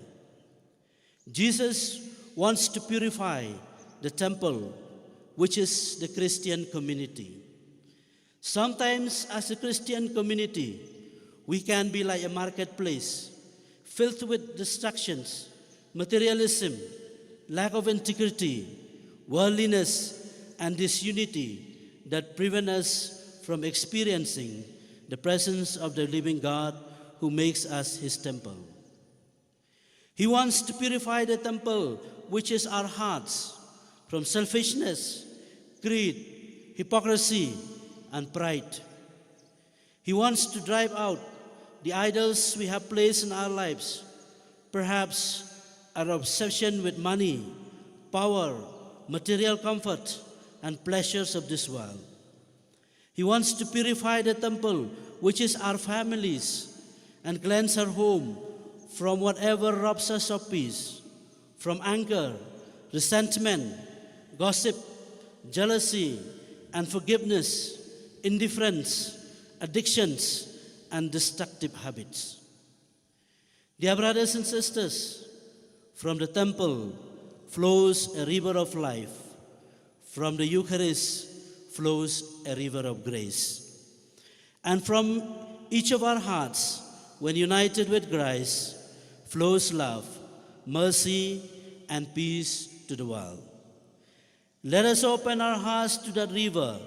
Jesus wants to purify the temple, which is the Christian community. Sometimes, as a Christian community, we can be like a marketplace, filled with distractions, materialism, lack of integrity, worldliness, and disunity that prevent us from experiencing the presence of the living God who makes us his temple. He wants to purify the temple, which is our hearts, from selfishness, greed, hypocrisy, and pride. He wants to drive out the idols we have placed in our lives, perhaps our obsession with money, power, material comfort, and pleasures of this world. He wants to purify the temple, which is our families, and cleanse our home from whatever robs us of peace, from anger, resentment, gossip, jealousy, unforgiveness, indifference, addictions, and destructive habits. Dear brothers and sisters, from the temple flows a river of life. From the Eucharist flows a river of grace. And from each of our hearts, when united with Christ, flows love, mercy, and peace to the world. Let us open our hearts to that river.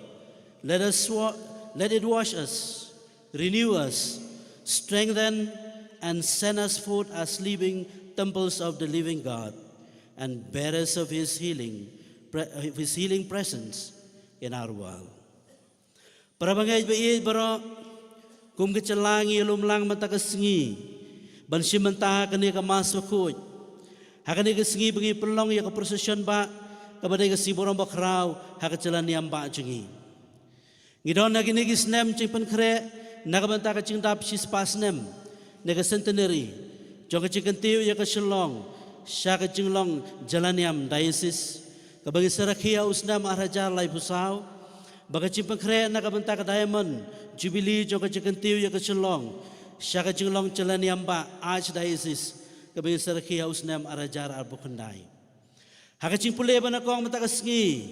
Let us wa- let it wash us, renew us, strengthen, and send us forth as living temples of the living God and bearers of his healing, pre- of his healing presence in our world. Para bangeit ba ïeit baroh, kum ka jylla ngi lum lang mynta ka sngi ban shim bynta ha kane ka Mass Bakhuid. Ha kane ka sngi ba ngi pynlong ïa ka procession ba, kaba dei ka sngi burom bakhraw ha ka jylla niam ba jong ngi. Ngi don ha kine ki snem jingpynkhreh na ka bynta ka jingdap shispah snem ne ka centenary jong ka jingkyntiew ïa ka Shillong sha ka jinglong jylla niam, diocese, kaba ngi sa rakhe ha u snem ar hajar laiphew saw, ba ka jingpynkhreh na ka bynta ka Diamond Jubilee jong ka jingkyntiew ïa ka Shillong sha ka jinglong jylla niam ba, Archdiocese, kaba ngi sa rakhe ha u snem ar hajar arphew khyndai. Ha ka jingpule ba nyngkong mynta ka sngi,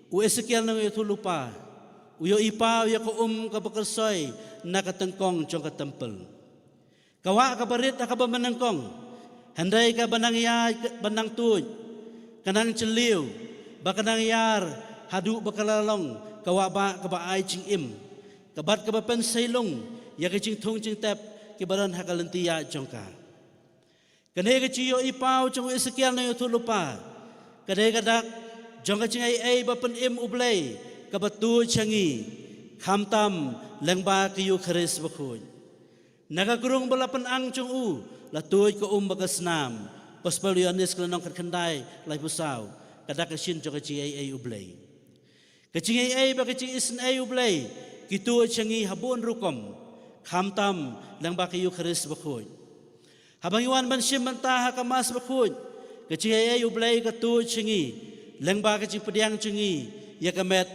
u Esekiel Nongïathuhlypa u ïohi paw ïa ka um kaba kyrsoi na ka tyngkong jong ka temple. Ka wah kaba rit ha kaba mynnyngkong, hynrei kaba nang ïaid, ba nang tuid, ka nang jylliew, ba ka nang ïar haduh ba ka la long ka wah ba kaba ai jingim, ka bad kaba pynseitlung ïa ka jingthung jingtep kiba don ha ka lynti ïaid jong ka. Kane ka jingïohi paw jong u Esekiel Nongïathuhlypa ka dei ka dak jong ka jingaiei ba pynim U Blei kaba tuid sha ngi, khamtam lyngba ka Eukharist Bakhuid. Na ka krung ba la pynang jong u la tuid ka um bad ka snam. Gospel Ïoannis ka lynnong khatkhyndai, laiphew saw, ka dak ka shin jong ka jingaiei U Blei. Ka jingaiei bad ka jingisynei U Blei ki tuid sha ngi ha bun rukom, khamtam lyngba ka Eukharist Bakhuid. Haba ngi wan ban shim bynta ha ka Mass Bakhuid, ka jingaiei U Blei ka tuid sha ngi lyngba ka jingpdiang jong ngi ïa ka met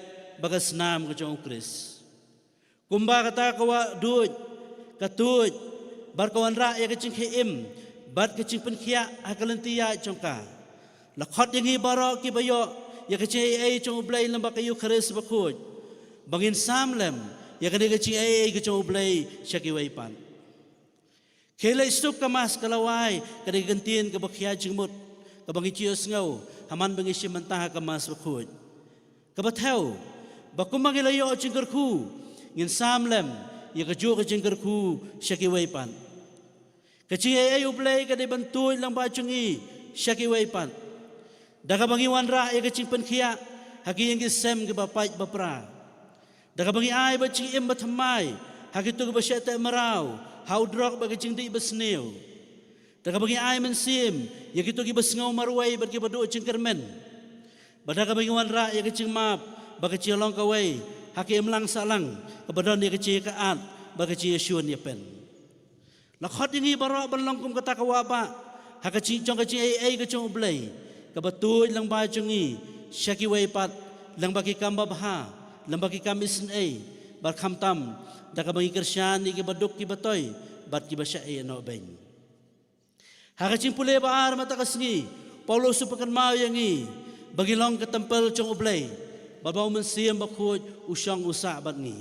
bad ka snam ka jong U Khrist. Kumba kata ka wah duid ka tuid bad ka wanrah ïa ka jingkhie im bad ka jingpynkhiah ha ka lynti ïaid jong ka, la khot ïa ngi baroh kiba ïoh ïa ka jingaiei jong U Blei lyngba ka Eukharist Bakhuid ba ngin sam lem ïa kane ka jingaiei ka jong U Blei sha kiwei pat. Khie leit suk ka Mass ka lawei, ka dei ka kyntien kaba khia jingmut kaba ngi ju ïohsngew ha man ba ngi shim bynta ha ka Mass Bakhuid, kaba thew ba kumba ngi la ïoh jingkyrkhu, ngin sam lem ïa kajuh ka jingkyrkhu sha kiwei pat. Ka jingaiei U Blei ka dei ban tuid lyngba jong ngi sha kiwei pat, da kaba ngi wanrah ïa ka jingpynkhiah ha ki ïing ki sem kiba pait ba pra, da kaba ngi ai bad jingim bathymmai ha kito kiba shah teh mraw ha u drok bad ka jingdih basniew, da kaba ngi ai mynsiem ïa kito kiba sngew marwei bad kiba duh jingkyrmen, bad da kaba ngi wanrah ïa ka jingmap bad ka jinglong kawei ha ka imlang sahlang, kaba don ïa ka jingïakajia bad ka jingïashun ïapen. La khot ïa ngi baroh ban long kum kata ka wah ba ha ka jing jong ka jingaiei ka jong U Blei, kaba tuid lyngba jong ngi sha kiwei pat, lyngba ki kam babha, lyngba ki kam isynei, bad khamtam da kaba ngi kyrshan ïa kiba duk kiba toi bad kiba shah ïehnoh beiñ. Ha ka jingpule ba ar mynta ka sngi, Paulus u pynkynmaw ïa ngi ba ngi long ka temple jong U Blei, bad ba U Mynsiem Bakhuid u shong u sah bad ngi.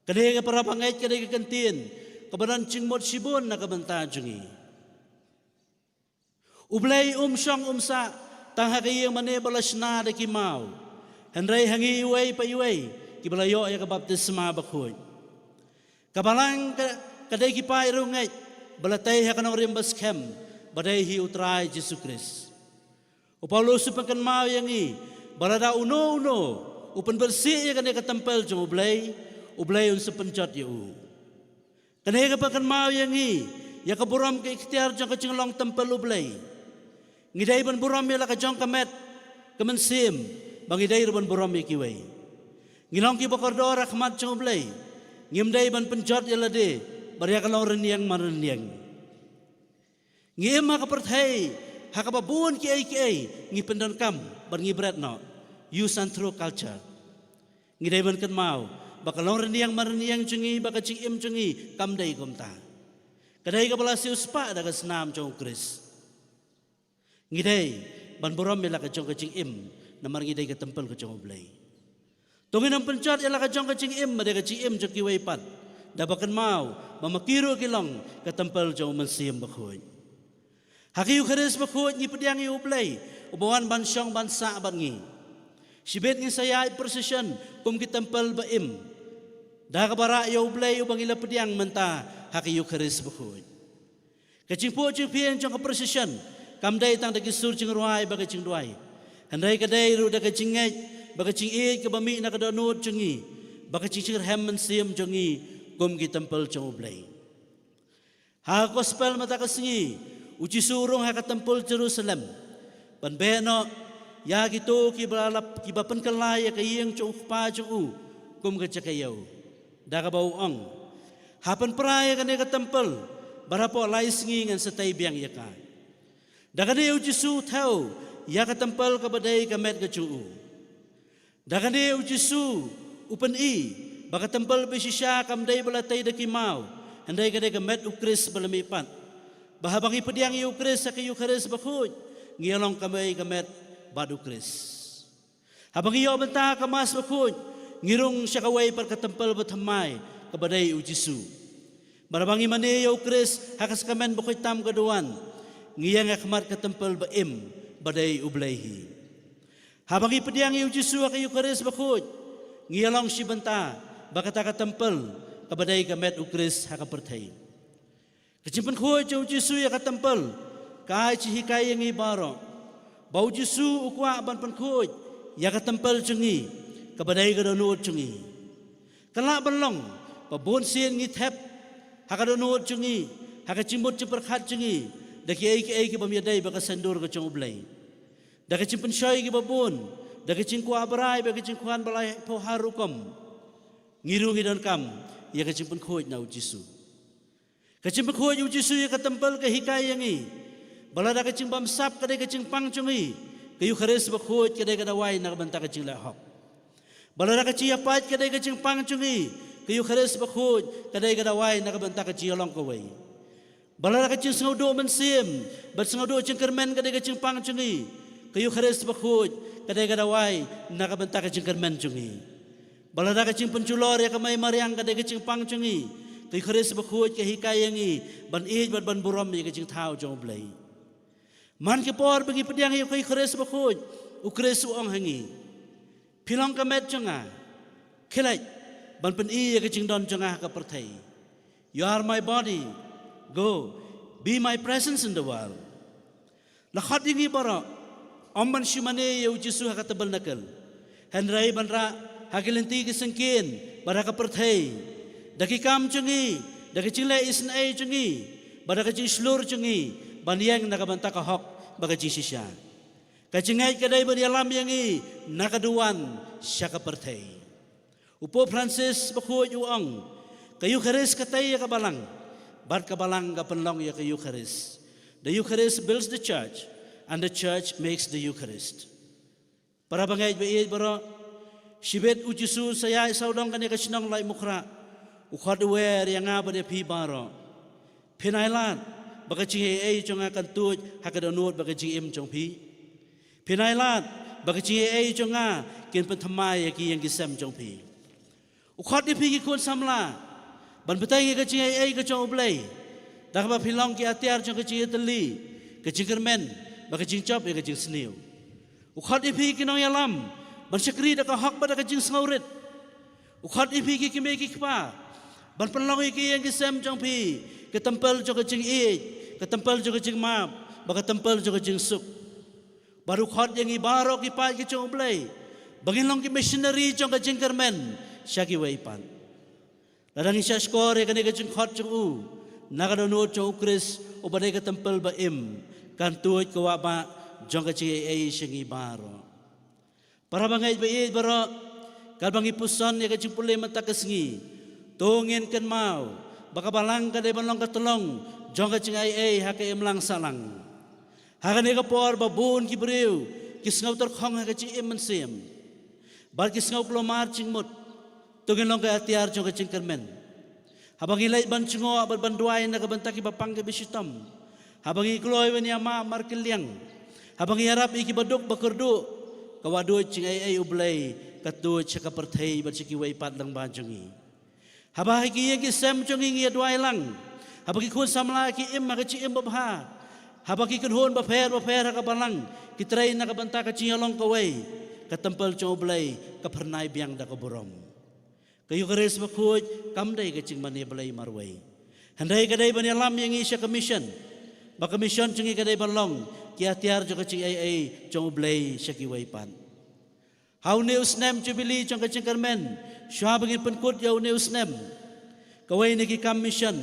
Kane ka para bangeit ka dei ka kyntien kaba don jingmut shibun na ka bynta jong ngi. U Blei um shong um sah tang ha ka ïing mane ba la shna da ki maw, hynrei ha ngi iwei pa iwei kiba la ïoh ïa ka baptisma bakhuid. Ka balang ka, ka dei ki paid riewngeit ba la tei ha ka nongrim ba skhem ba dei hi U Trai Jisu Khrist. U Paulus u pynkynmaw ïa ngi ba lada uno uno u pynbeit sih ïa kane ka templ jong U Blei, U Blei un sa pynjot ïa u. Kane ka pynkynmaw ïa ngi ïa ka burom ka iktiar jong ka jinglong templ U Blei. Ngi dei ban burom ïa la ka jong ka met ka mynsiem, ba ngi dei ruh ban burom ïa kiwei. Ngi long kiba kordor ha khmat jong U Blei. Ngim dei ban pynjot ïa lade bad ïa ka long rynïeng man rynïeng. Ngi im ha ka pyrthei ha kaba bun kiei kiei ngi pyndonkam bad ngi bret noh, use and throw culture. Ngi dei ban kynmaw ba ka long rynïeng man rynïeng jong ngi, ba ka jingim jong ngi kam dei kumta. Ka dei kaba la siewspah da ka snam jong U Khrist. Ngi dei ban burom ïa la ka jong ka jingim, namar ngi dei ka templ ka jong U Blei. To ngin ym pynjot ïa la ka jong ka jingim ba dei ka jingim jong kiwei pat, da ba kynmaw ba ma ki ruh ki long ka templ jong U Mynsiem Bakhuid. Ha ka Eukharist Bakhuid ngi pdiang ïa U Blei uba wan ban shong ban sah bad ngi. Shibit ngin sa ïaid procession kum ki templ ba im, da kaba rah ïa U Blei uba ngi la pdiang mynta ha ka Eukharist Bakhuid. Ka jingphuh jingphieng jong ka procession kam dei tang da ki sur jingrwai bad ka jingduwai, hynrei ka dei ruh da ka jingngeit bad ka jingïeit kaba mih na ka dohnud jong ngi bad ka jingjynjar mynsiem jong ngi kum ki templ jong U Blei. Ha ka Gospel mynta ka sngi, U Jisu u rung ha ka templ Jerusalem ban beh noh ïa kito kiba la, kiba pynkylla ïa ka ïing jong U Kpa jong u kum ka jaka ïew, da kaba u ong: Ha pynpra ïa kane ka templ, bad hapoh lai sngi ngan sa tei biang ïa ka. Da kane U Jisu u thew ïa ka templ kaba dei ka met ka jong u. Da kane U Jisu u pyni ba ka templ ba shisha kam dei ba la tei da ki maw, hynrei ka dei ka met U Khrist ba la mihpat, ba haba ngi pdiang ïa U Khrist ha ka Eukharist Bakhuid, ngi ïa long kawei ka met bad U Khrist. Haba ngi ïoh bynta ha ka Mass Bakhuid, ngi rung sha kawei pat ka templ ba thymmai kaba dei U Jisu. Bad haba ngi mane ïa U Khrist ha ka Sakramen Bakhuid tam ka duwan, ngi ïeng ha khmat ka templ ba im ba dei U Blei hi. Haba ngi pdiang ïa U Jisu ha ka Eukharist Bakhuid, ngi ïa long shi bynta bad kata ka templ kaba dei ka met U Khrist ha ka pyrthei. Ka jingpynkhuid jong U Jisu ïa ka templ ka ai jinghikai ïa ngi baroh ba U Jisu u kwah ban pynkhuid ïa ka templ jong ngi kaba dei ka dohnud jong ngi. Kan lah ban long ba bun sien ngi thep ha ka dohnud jong ngi, ha ka jingmut jingpyrkhat jong ngi, da kiei kiei kibym ïadei bad ka saiñdur ka jong U Blei, da ka jingpynshoi kiba bun, da ka jingkwah brai bad ka jingkwah ba la phew ha rukom. Ngi ruh ngi donkam ïa ka jingpynkhuid na U Jisu. Ka jingpynkhuid U Jisu ïa ka templ ka hikai ïa ngi ba lada ka jingbamsap ka dei ka jingpang jong ngi, ka Eukharist Bakhuid ka dei ka dawai na ka bynta ka jingleh hok. Ba lada ka jingïapait ka dei ka jingpang jong ngi, ka Eukharist Bakhuid ka dei ka dawai na ka bynta ka jingïalong kawei. Ba lada ka jingsngewduh mynsiem bad sngewduh jingkyrmen ka dei ka jingpang jong ngi, ka Eukharist Bakhuid ka dei ka dawai na ka bynta ka jingkyrmen jong ngi. Ba lada ka jingpynjulor ïa ka mei mariang ka dei ka jingpang jong ngi, ka Eukharist Bakhuid ka hikai ïa ngi ban ïeit bad ban burom ïa ka jingthaw jong U Blei. Man ka por ba ngi pdiang ïa ka Eukharist Bakhuid, U Khrist u ong ha ngi: Phi long ka met jong nga. Khie leit ban pyni ïa ka jingdon jong nga ha ka pyrthei. You are my body. Go, be my presence in the world. La khot ïa ngi baroh, ym ban shu mane ïa U Jisu ha ka tabernacle, hynrei ban rah ha ki lynti ki syngkien bad ha ka pyrthei, da ki kam jong ngi, da ka jingleh isynei jong ngi, bad da ka jingshlur jong ngi, ban ïeng na ka bynta ka hok bad ka jingshisha. Ka jingngeit ka dei ban ïalam ïa ngi na ka duwan sha ka pyrthei. U Pope Francis Bakhuid u ong: Ka Eukharist ka tei ïa ka balang, bad ka balang ka pynlong ïa ka Eukharist. The Eucharist builds the church, and the church makes the Eucharist. Para bangeit ba ïeit baroh, shibit U Jisu sa ïaid sawdong kane ka shnong Laitumkhrah, u khot u wer ïa nga bad ïa phi baroh. Phin ailad ba ka jingaiei jong nga kan tuid ha ka dohnud bad ka jingim jong phi? Phin ailad ba ka jingaiei jong nga kin pynthymmai ïa ki ïing ki sem jong phi? U khot ïa phi ki khun samla ban bteng ïa ka jingaiei ka jong U Blei, da kaba phi long ki atiar jong ka jingïatylli, ka jingkyrmen bad ka jingjop ïa ka jingsniew. U khot ïa phi ki nongïalam ban shakri da ka hok bad da ka jingsngewrit. U khot ïa phi ki kmie ki kpa ban pynlong ïa ki ïing ki sem jong phi ka templ jong ka jingïeit, ka templ jong ka jingmap bad ka templ jong ka jingsuk. Bad u khot ïa ngi baroh ki paid ki jong U Blei ba ngin long ki missionary jong ka jingkyrmen sha kiwei pat. Lada ngi shahshkor ïa kane ka jingkhot jong u na ka dohnud jong U Khrist uba dei ka templ ba im, kan tuid ka wahbah jong ka jingaiei sha ngi baroh. Para bangeit ba ïeit baroh, katba ngi puson ïa ka jingpule mynta ka sngi, to ngin kynmaw ba ka balang ka dei ban long ka tyllong jong ka jingaiei ha ka imlang sahlang. Ha kane ka por ba bun ki briew ki sngew tyrkhong ha ka jingim mynsiem bad ki sngew kulmar jingmut, to ngin long ka atiar jong ka jingkyrmen. Haba ngi leit ban jngoh bad ban duwai na ka bynta kiba pang kiba shitom, haba ngi kloi ban ïamap markylliang, haba ngi ïarap ïa kiba duk ba kyrduh, ka wahduid jingaiei U Blei ka tuid sha ka pyrthei bad sha kiwei pat lyngba jong ngi. Haba ha ki ïing ki sem jong ngi ngi ïaduwai lang, haba ki khun samla ki im ha ka jingim babha, haba ki kynhun bapher bapher ha ka balang ki trei na ka bynta ka jingïalong kawei, ka templ jong U Blei ka phyrnai biang da ka burom. Ka Eukharist bakhuid kam dei ka jingmane Blei marwei, hynrei ka dei ban ïalam ïa ngi sha ka mission, ba ka mission jong ngi ka dei ban long ki atiar jong ka jingaiei jong U Blei sha kiwei pat. Ha une u snem Jubili jong ka jingkyrmen, shuwa ba ngin pynkut ïa une u snem, kawei na ki kam mission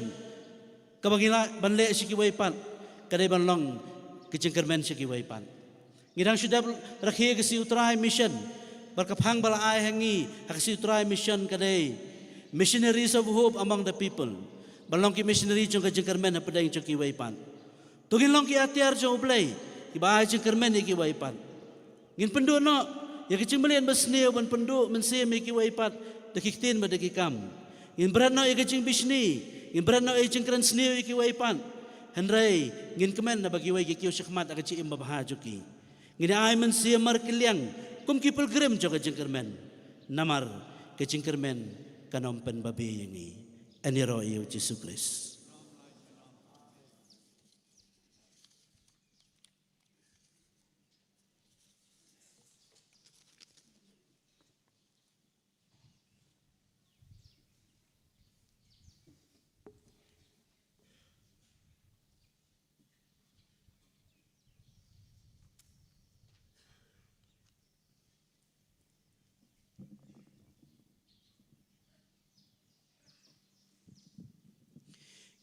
kaba ngi lah ban leh sha kiwei pat ka dei ban long ka jingkyrmen sha kiwei pat. Ngi dang shu dep rakhe ka Sngi U Trai Mission, bad ka phang ba la ai ha ngi ha ka Sngi U Trai Mission ka dei Missionaries of Hope among the People, ban long ki missionary jong ka jingkyrmen hapdeng jong kiwei pat. To ngin long ki atiar jong U Blei kiba ai jingkyrmen ïa kiwei pat. Ngin pynduh noh ïa ka jingmlien basniew ban pynduh mynsiem ïa kiwei pat da ki ktien bad da ki kam. Ngin bret noh ïa ka jingbishni, ngin bret noh ïa ka jingkren sniew ïa kiwei pat. Hynrei ngin kmen na ba kiwei ki kiew shakhmat ha ka jingim babha jong ki. Ngin ai mynsiem markylliang kum ki pilgrim jong ka jingkyrmen, namar ka jingkyrmen kan ym pynbabe ïa ngi. Yn ïaroh ïa U Jisu Khrist.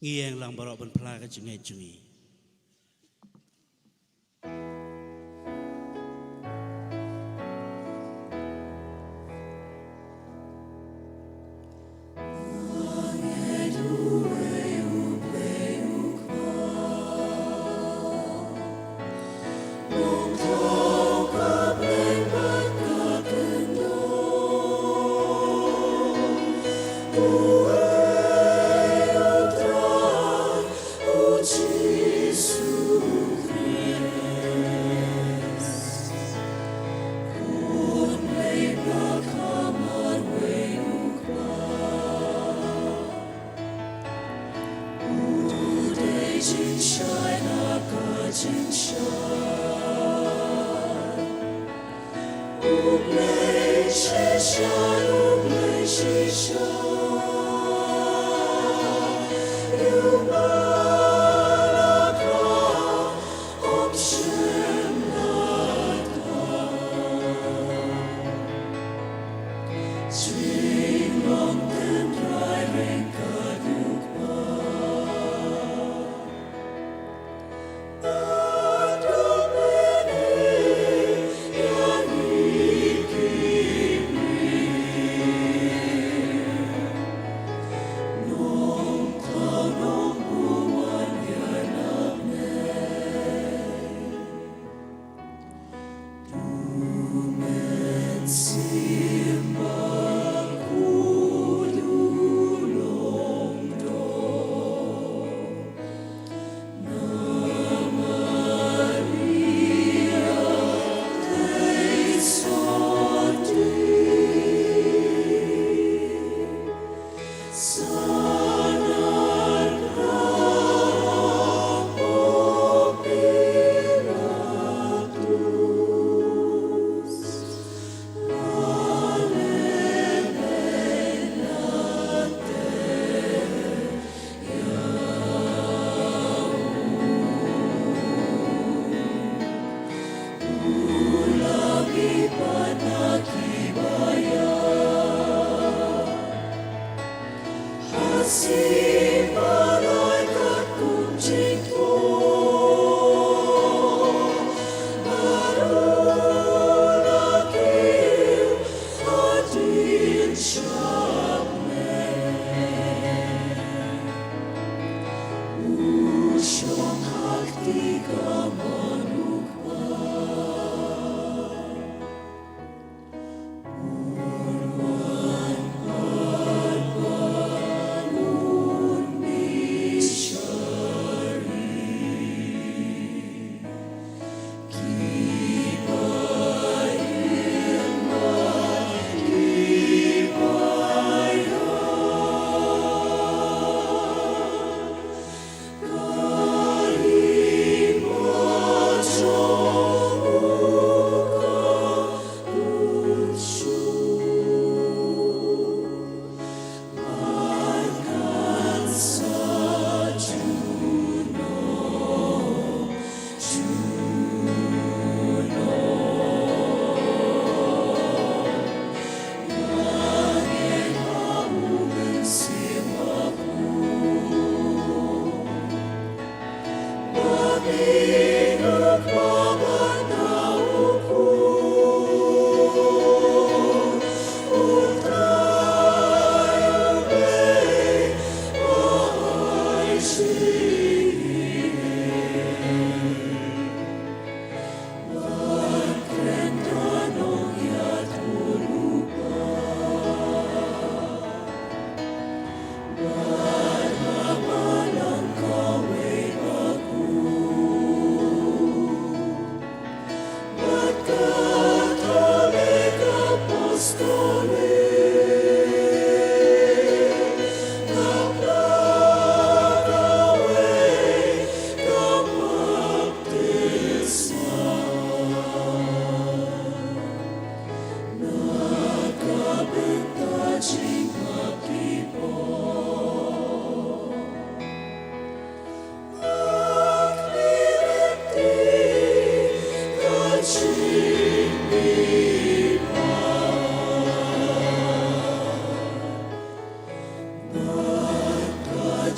Ngi ïeng lang baroh ban phla ka jingngeit jong ngi.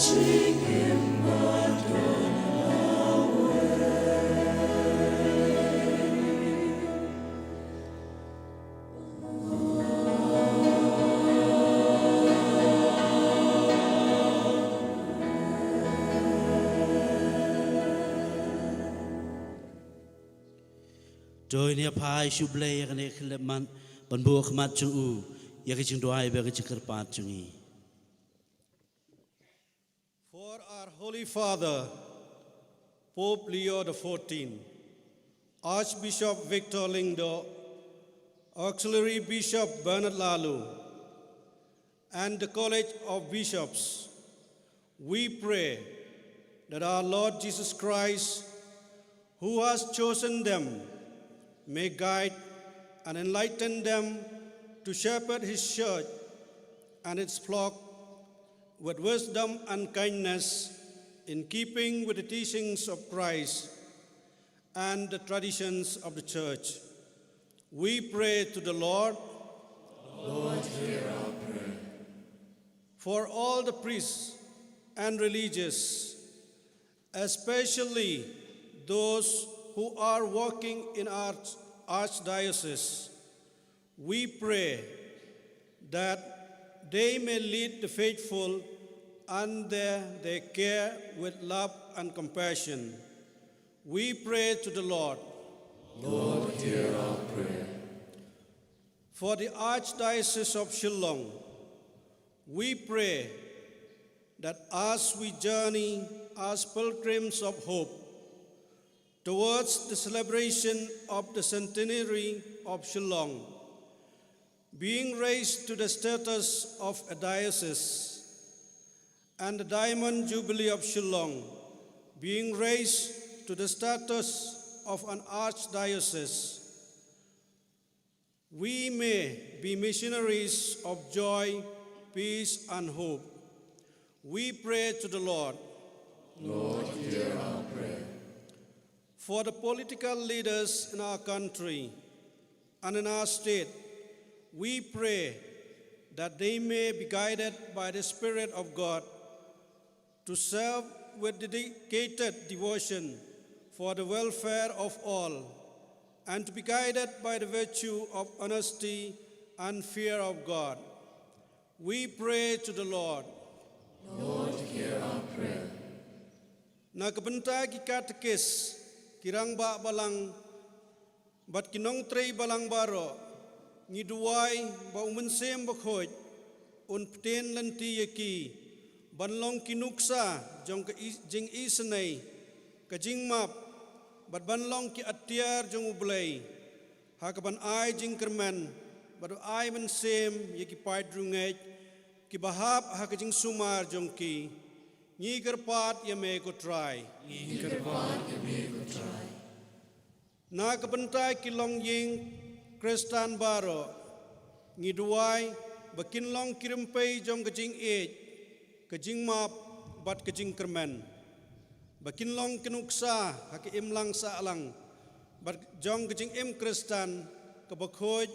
To ngin ïa phai sha U Blei ïa kane ka khyllipmat ban buh khmat jong u ïa ka jingduwai bad ka jingkyrpad jong ngi. For our Holy Father, Pope Leo the fourteenth, Archbishop Victor Lyngdoh, Auxiliary Bishop Bernard Laloo, and the College of Bishops, we pray that our Lord Jesus Christ, who has chosen them, may guide and enlighten them to shepherd his church and its flock with wisdom and kindness, in keeping with the teachings of Christ and the traditions of the church. We pray to the Lord. Lord, hear our prayer. For all the priests and religious, especially those who are working in our archdiocese, we pray that they may lead the faithful under their care with love and compassion. We pray to the Lord. Lord, hear our prayer. For the Archdiocese of Shillong, we pray that as we journey as pilgrims of hope towards the celebration of the centenary of Shillong being raised to the status of a diocese, and the Diamond Jubilee of Shillong being raised to the status of an archdiocese, we may be missionaries of joy, peace, and hope. We pray to the Lord. Lord, hear our prayer. For the political leaders in our country and in our state, we pray that they may be guided by the Spirit of God to serve with dedicated devotion for the welfare of all, and to be guided by the virtue of honesty and fear of God. We pray to the Lord. Lord, hear our prayer. Na ka bynta ki katekis, ki rangbah balang bad ki nongtrei balang baroh, ngi duwai ba U Mynsiem Bakhuid un pyntieng lynti ïa ki ban long ki nuksa jong ka i-, jingisynei, ka jingmap, bad ban long ki atiar jong U Blei ha kaban ai jingkyrmen bad ai mynsiem ïa ki paid riewngeit kiba hap ha ka jingsumar jong ki. Ngi kyrpad ïa me ko Trai. Ngi kyrpad ïa me ko Trai. Na ka bynta ki longïing Khristan baroh, ngi duwai ba kin long ki rympei jong ka jingïeit, ka jingmap bad ka jingkyrmen, ba kin long ki nuksa ha ka imlang sahlang bad jong ka jingim Khristan kaba khuid,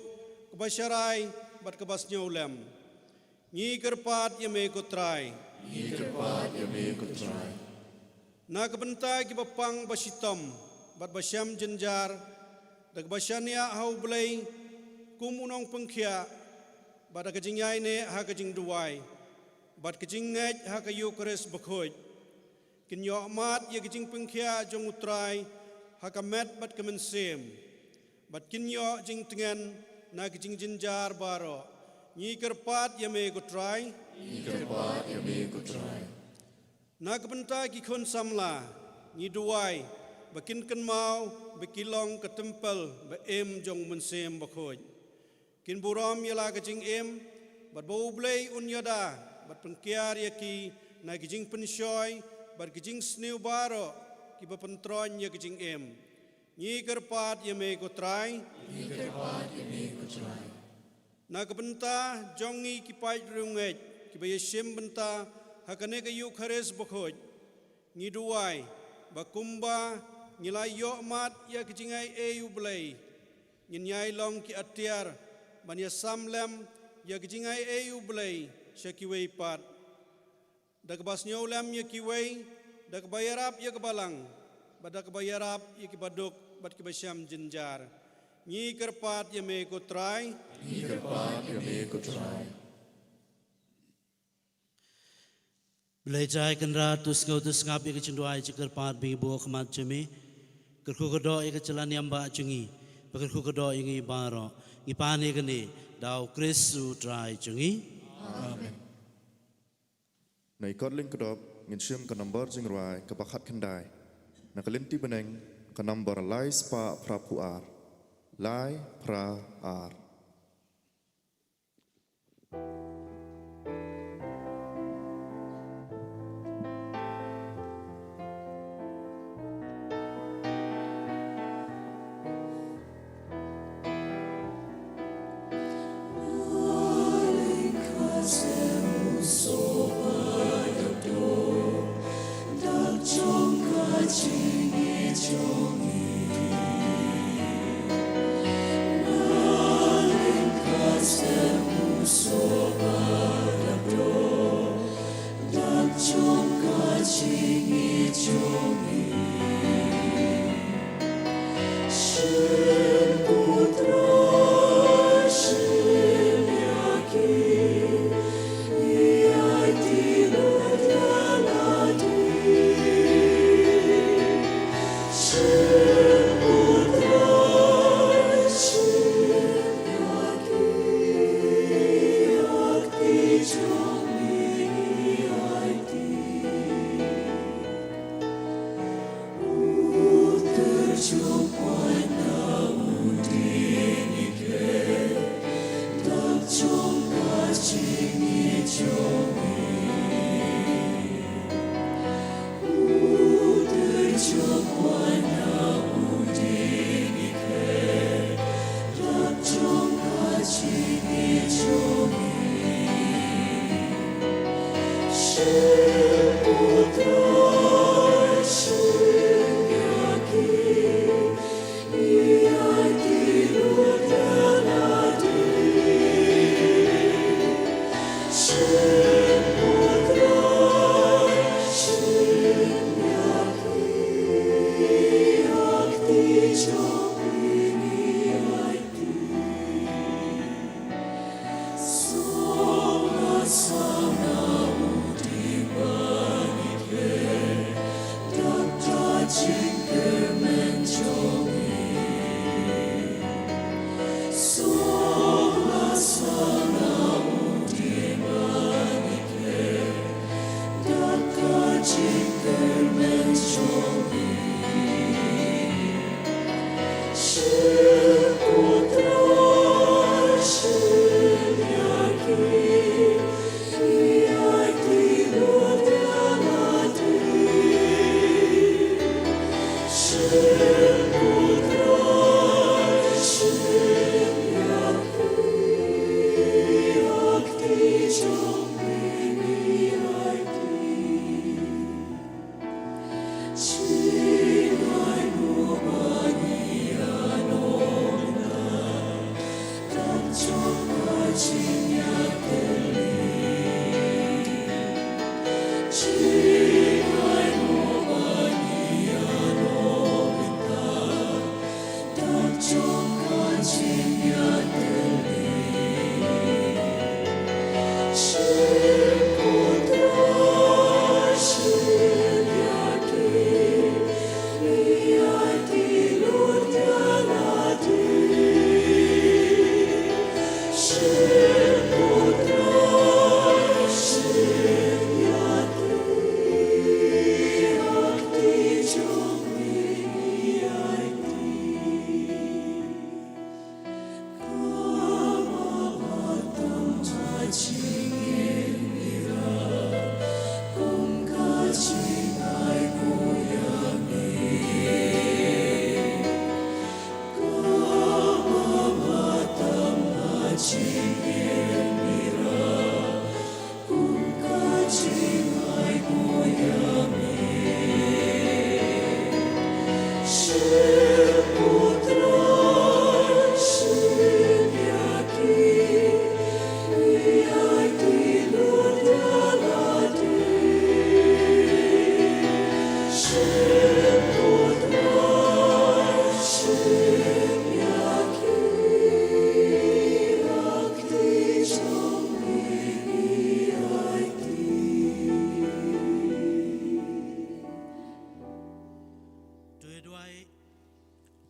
kaba sharai bad kaba sngewlem. Ngi kyrpad ïa me ko Trai. Ngi kyrpad ïa me ko Trai. Na ka bynta kiba pang ba shitom bad ba shem jynjar da kaba shaniah ha U Blei kum u nongpynkhiah, bad da ka jingïaineh ha ka jingduwai bad ka jingngeit ha ka Eukharist Bakhuid, kin ïoh mad ïa ka jingpynkhiah jong U Trai ha ka met bad ka mynsiem, bad kin ïoh jingtngen na ka jingjynjar baroh. Ngi kyrpad ïa me ko Trai. Ngi kyrpad ïa me ko Trai. Na ka bynta ki khun samla, ngi duwai ba kin kynmaw ba ki long ka templ ba im jong U Mynsiem Bakhuid. Kin burom ïa la ka jingim, bad ba U Blei un ïada bad pynkiar ïa ki na ki jingpynshoi bad ki jingsniew baroh kiba pyntroiñ ïa ka jingim. Ngi kyrpad ïa me ko Trai. Ngi kyrpad ïa me ko Trai. Na ka bynta jong ngi ki paid riewngeit kiba ïashim bynta ha kane ka Eukharist Bakhuid, ngi duwai ba kumba ngi la ïoh mad ïa ka jingaiei U Blei, ngin ïai long ki atiar ban ïasam lem ïa ka jingaiei U Blei sha kiwei pat. Da kaba sngewlem ïa kiwei, da kaba ïarap ïa ka balang, bad da kaba ïarap ïa kiba duk bad kiba shem jynjar. Ngi kyrpad ïa me ko Trai. Ngi kyrpad ïa me ko Trai. Blei Trai Kynrad, to sngew to sngap ïa ka jingduwai jingkyrpad ba ngi buh ha khmat jong me. Kyrkhu kyrdoh ïa ka jingïalam ba jong ngi, bad kyrkhu kyrdoh ïa ngi baroh. Ngi pan ïa kane da u Khrist u Trai jong ngi. Amen. Na i kot lyngkdop ngin shim ka nombar jingrwai kaba khatkhyndai na ka lynti bneng, ka nombar lai spah phra phew ar. Lai phra ar.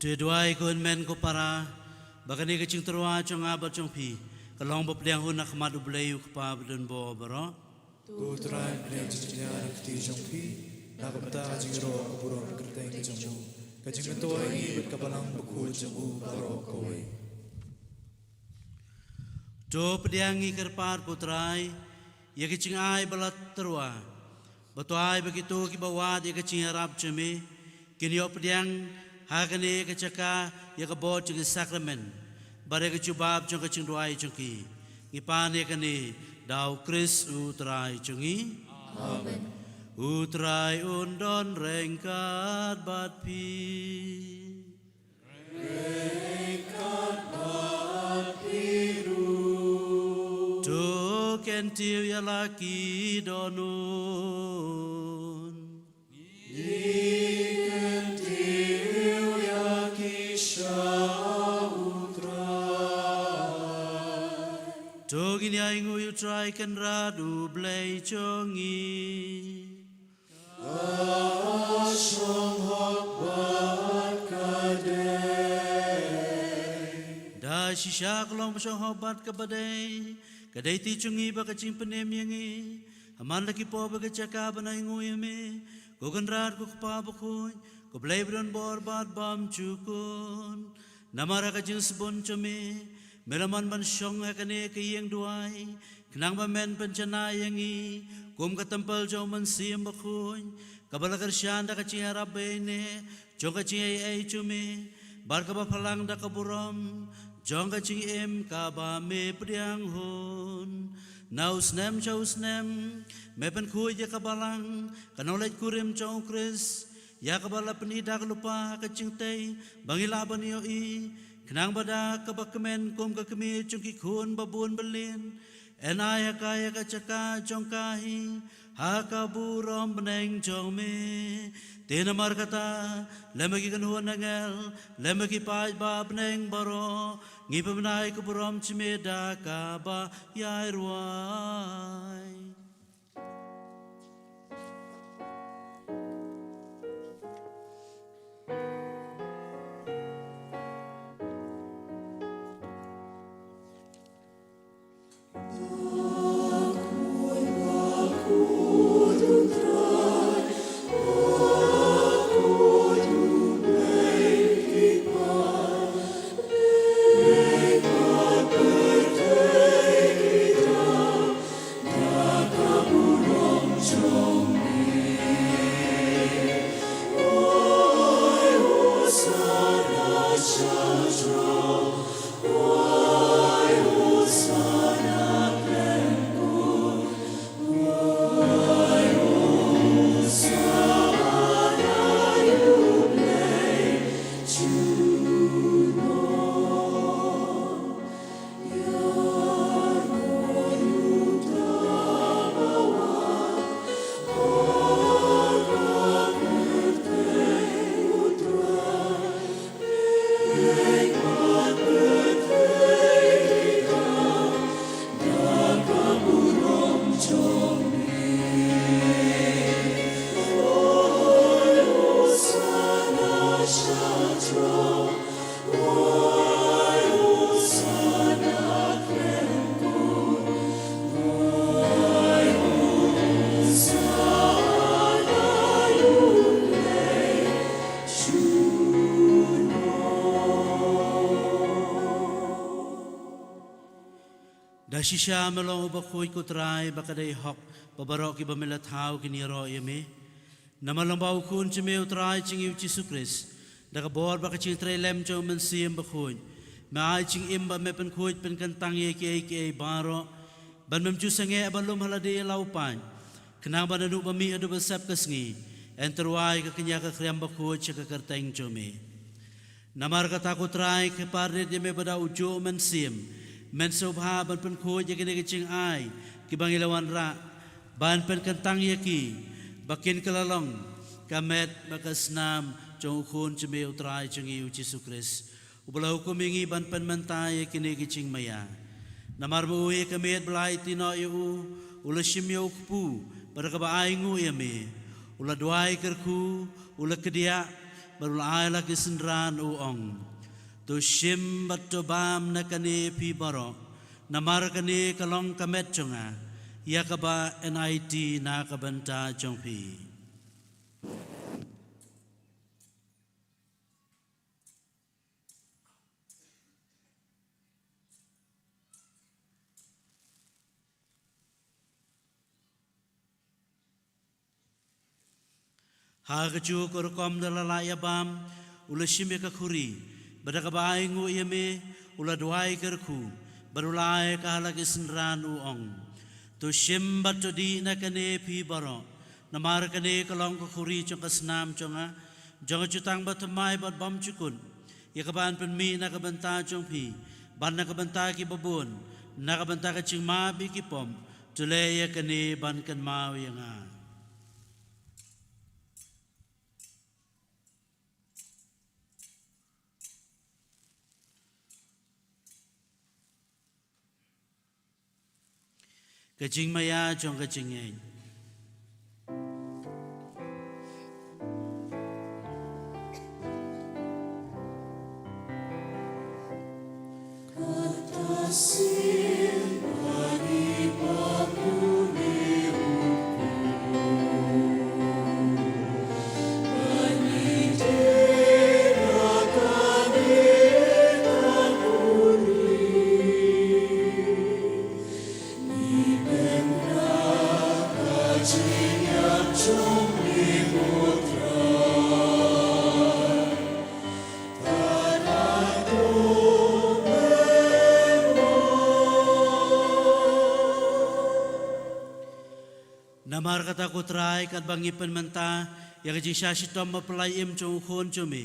Te duwai ko hynmen ko para, ba kane ka jingtyrwa jong nga bad jong phi ka long ba pdiang hun ha khmat U Blei U Kpa badonbor baroh. To Trai, pdiang jingtyrwa na ka kti jong phi, na ka bynta ka jingïaroh ka burom ka kyrteng ka jong u, ka jingmyntoi bad ka balang bakhuid jong u baroh kawei. To pdiang ngi kyrpad ko Trai ïa ka jingai ba la tyrwa, ba to ai ba kito kiba wad ïa ka jingïarap jong me kin ïoh pdiang ha kane ka jaka ïa ka bor jong ki sakramen bad ïa ka jubab jong ka jingduwai jong ki. Ngi pan ïa kane da U Khrist U Trai jong ngi. Amen. U Trai un don ryngkat bad phi. To kyntiew ïa la ki dohnud. To ngin ïa ainguh ïa U Trai Kynrad U Blei jong ngi. Ka shong hok bad ka dei. Da shisha ka long ba shong hok bad kaba dei, ka dei ti jong ngi bad ka jingpynim ïa ngi. Ha man la ki por bad ka jaka ban ainguh ïa me, ko Kynrad ko Kpa bakhuid, ko Blei badonbor bad bymjukut. Namar ha ka jingsbun jong me, me la mon ban shong ha kane ka ïing duwai, khnang ba men pynjanai ïa ngi kum ka templ jong U Mynsiem Bakhuid, kaba la kyrshan da ka jingïarap baieit jong ka jingaiei jong me, bad kaba phalang da ka burom jong ka jingim kaba me pdiang hun. Na u snem sha u snem me pynkhuid ïa ka balang, ka nongleit kurim jong U Khrist, ïa kaba la pyni da ka lypa ha ka jingtei ba ngi lah ban ïohi, khnang ba da kaba kmen kum ka kmie jong ki khun ba bun byllien, yn ai ha ka ïa ka jaka jong ka hi ha ka burom bneng jong me. Te namar kata, lem bad ki kynhun angel, lem bad ki paid ba bneng baroh, ngi pynbna ïa ka burom jong me da kaba ïai rwai. Da shisha me long uba khuid ko Trai, ba ka dei hok ba baroh kiba me la thaw kin ïaroh ïa me. Namar lyngba u Khun jong me u Trai jong ngi u Jisu Khrist, da ka bor bad ka jingtrei lem jong u Mynsiem Bakhuid, me ai jingim bad me pynkhuid pynkyntang ïa kiei kiei baroh, ban mem ju sangeh ban lum ha lade ïa la u paid, khnang ba naduh ba mih haduh ba sep ka sngi, yn tyrwa ïa ka kñia ka khriam bakhuid sha ka kyrteng jong me. Namar kata ko Trai, kyrpad rit ïa me ba da u juh u Mynsiem, men sngewbha ban pynkhuid ïa kine ki jingai kiba ngi la wanrah, ban pynkyntang ïa ki ba kin kylla long ka met bad ka snam jong u Khun jong me u Trai jong ngi u Jisu Khrist, uba la hukum ïa ngi ban pynmynta ïa kine ki jingmaïa. Namar ba u hi ka miet ba la aiti noh ïa u, u la shim ïa u kpu, bad da kaba ainguh ïa me, u la duwai kyrkhu, u la kdiah, bad u la ai la ki synran, u ong: To shim bad to bam na kane phi baroh, namar kane ka long ka met jong nga, ïa kaba yn aiti na ka bynta jong phi. Ha kajuh ka rukom da la lah ïa bam, u la shim ïa ka khuri, bad da kaba ainguh ïa me, u la duwai kyrkhu, bad u la ai ka ha la ki synran, u ong: To shim bad to dih na kane phi baroh, namar kane ka long ka khuri jong ka snam jong nga, jong ka jutang bathymmai bad bymjukut, ïa kaba yn pynmih na ka bynta jong phi bad na ka bynta kiba bun, na ka bynta ka jingmap ïa ki pop. To leh ïa kane ban kynmaw ïa nga. Ka jingmaïa jong ka jingngeit. Namar kata ko Trai, katba ngi pynmynta ïa ka jingshah shitom bapyrshah im jong u Khun jong me,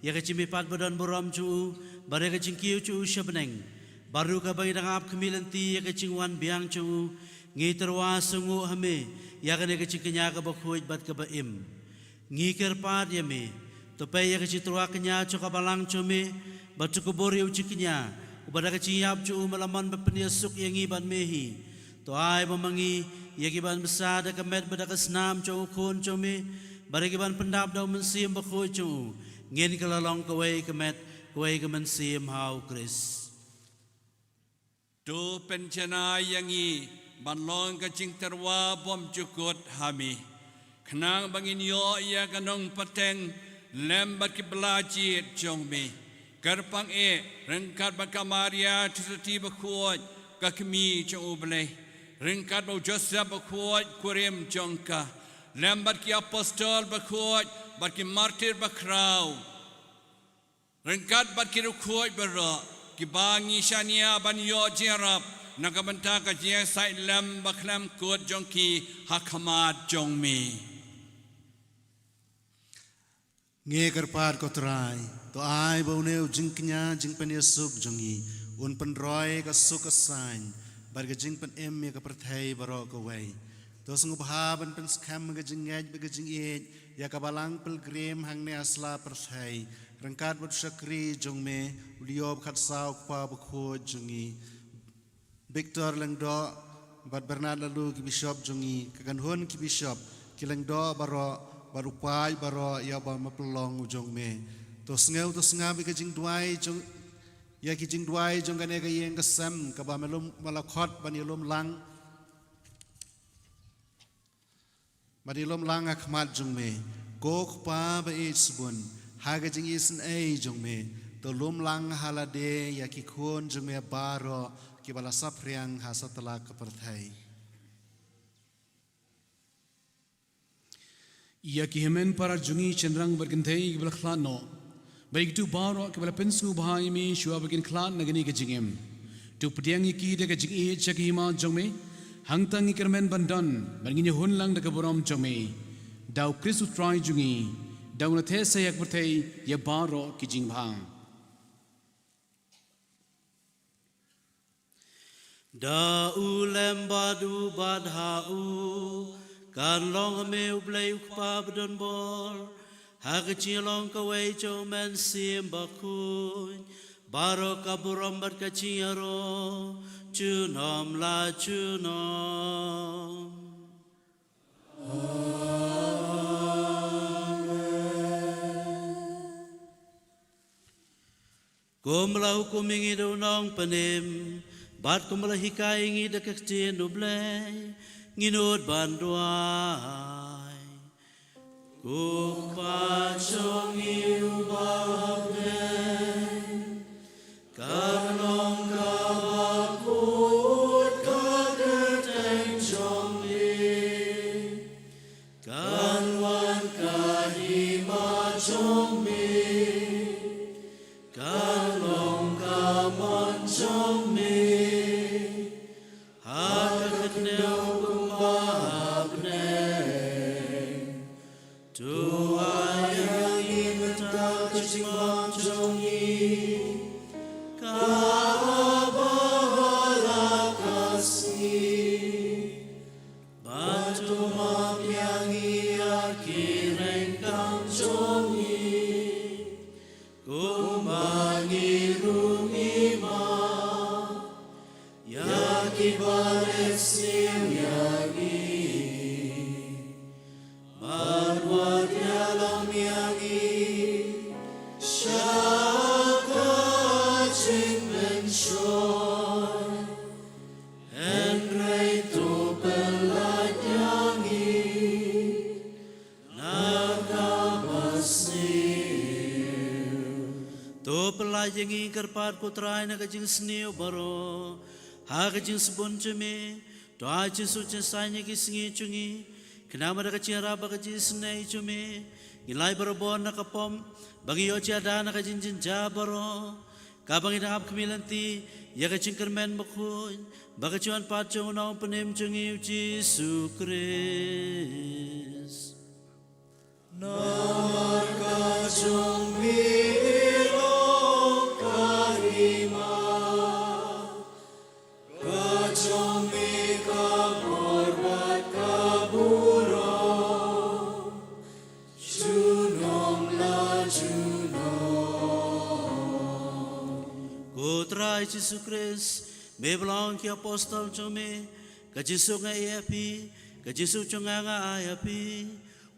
ïa ka jingmihpat badonburom jong u, bad ïa ka jingkiew jong u sha bneng, bad ruh kaba ngi dang ap khmih lynti ïa ka jingwan biang jong u, ngi tyrwa sngewnguh ha me ïa kane ka jingkñia kaba khuid bad kaba im. Ngi kyrpad ïa me, to peit ïa ka jingtyrwa kñia jong ka balang jong me, bad to kubur ïa u jingkñia uba da ka jingïap jong u me la mon ban pynïasuk ïa ngi bad me hi. To ai ba ma ngi, ïa ki ban bsa da ka met bad da ka snam jong u Khun jong me, bad ïa ki ban pyndap da u Mynsiem Bakhuid jong u, ngin kylla long kawei ka met, kawei ka mynsiem ha u Khrist. To pynjanai ïa ngi ban long ka jingtyrwa bymjukut ha me, khnang ba ngin ïoh ïa ka nongpateng lem bad ki bla jied jong me. Kyrpang eh, ryngkat bad ka Maria Theisotti bakhuid, ka kmie jong u Blei, ryngkat bad u Joseph bakhuid, kurim jong ka, lem bad ki apostol bakhuid bad ki martir bakhraw, ryngkat bad ki riewkhuid baroh kiba ngi shaniah ban ïoh jingïarap na ka bynta ka jingïasaid lem bakhlem kut jong ki ha khmat jong me. Ngi kyrpad, ko Trai, to ai ba une u jingkñia jingpynïasuk jong ngi un pynroi ka suk ka saiñ bad ka jingpynim ïa ka pyrthei baroh kawei. To sngewbha ban pynskhem ka jingngeit bad ka jingïeit ïa ka balang pilgrim hangne ha sla pyrthei, ryngkat bad u shakri jong me, u Leo ba khatsaw, u kpa bakhuid jong ngi, Victor Lyngdoh bad Bernard Laloo, ki bishop jong ngi, ka kynhun ki bishop, ki lyngdoh baroh bad u paid baroh ïa uba pynlong u jong me. To sngew, to sngap ïa ka jingduwai jong, ïa ki jingduwai jong kane ka ïing ka sem kaba me la, me la khot ban ïalum lang, ban ïalum lang ha khmat jong me. Ko Kpa ba ïeit shibun, ha ka jingisynei jong me, to lum lang ha lade ïa ki khun jong me baroh kiba la saphriang ha satlak ka pyrthei. Ïa ki hynmen para jong ngi shynrang bad kynthei kiba la khlad noh, bad ïa kito baroh kiba la pynsngewbha ïa me shuwa ba kin khlad na kane ka jingim, to pdiang ïa ki da ka jingïeit sha ka hima jong me. Hangta ngi kyrmen ban don bad ngin ïahun lang da ka burom jong me. Da u Khrist u Trai jong ngi, da uba la theh sha ïa ka pyrthei ïa baroh ki jingbha. Da u lem bad u bad ha u, kan long ha me U Blei U Kpa badonbor, ha ka jinglong kawei jong U Mynsiem Bakhuid, baroh ka burom bad ka jingïaroh junom la junom. Amen. Kumba la hukum ïa ngi da u Nongpynim, bad kumba la hikai ïa ngi da ka ktien U Blei, ngin nud ban duwai. Ko Kpa jong ngi uba ha bneng, kan long kaba khuid ka kyrteng jong me. Kan wan ka hima jong me, kan long ka mon jong me, ha ka khyndew kumba ha bneng. To ai ïa ngi mynta ka jingbam jong ngi, kaba ha la ka sngi. Bad to map ïa ngi ïa ki ryngkang jong ngi, kumba ngi ruh ngi map ïa kiba leh sniew ïa ngi. Bad wat ïalam ïa ngi sha ka jingpynshoi, hynrei to pyllait ïa ngi na kaba sniew. To pyllait ïa ngi kyrpad ko Trai na ka jingsniew baroh, ha ka jingsbun jong me. To ai jingsuk jingsaiñ ïa ki sngi jong ngi, khnang ba da ka jingïarap bad ka jingisynei jong me, ngin lait barabor na ka pop, ba ngin ïoh jingïada na ka jingjynjar baroh. Kaba ngin ap khmih lynti ïa ka jingkyrmen bakhuid bad ka jingwan pat jong u Nongpynim jong ngi u Jisu Khrist. Namar ka jong me long ka hima, ka jong me ka bor bad ka burom, junom la junom. Ko Trai Jisu Khrist, me ba la ong ïa ki apostol jong me, ka jingsuk nga ai ïa phi, ka jingsuk jong nga nga ai ïa phi.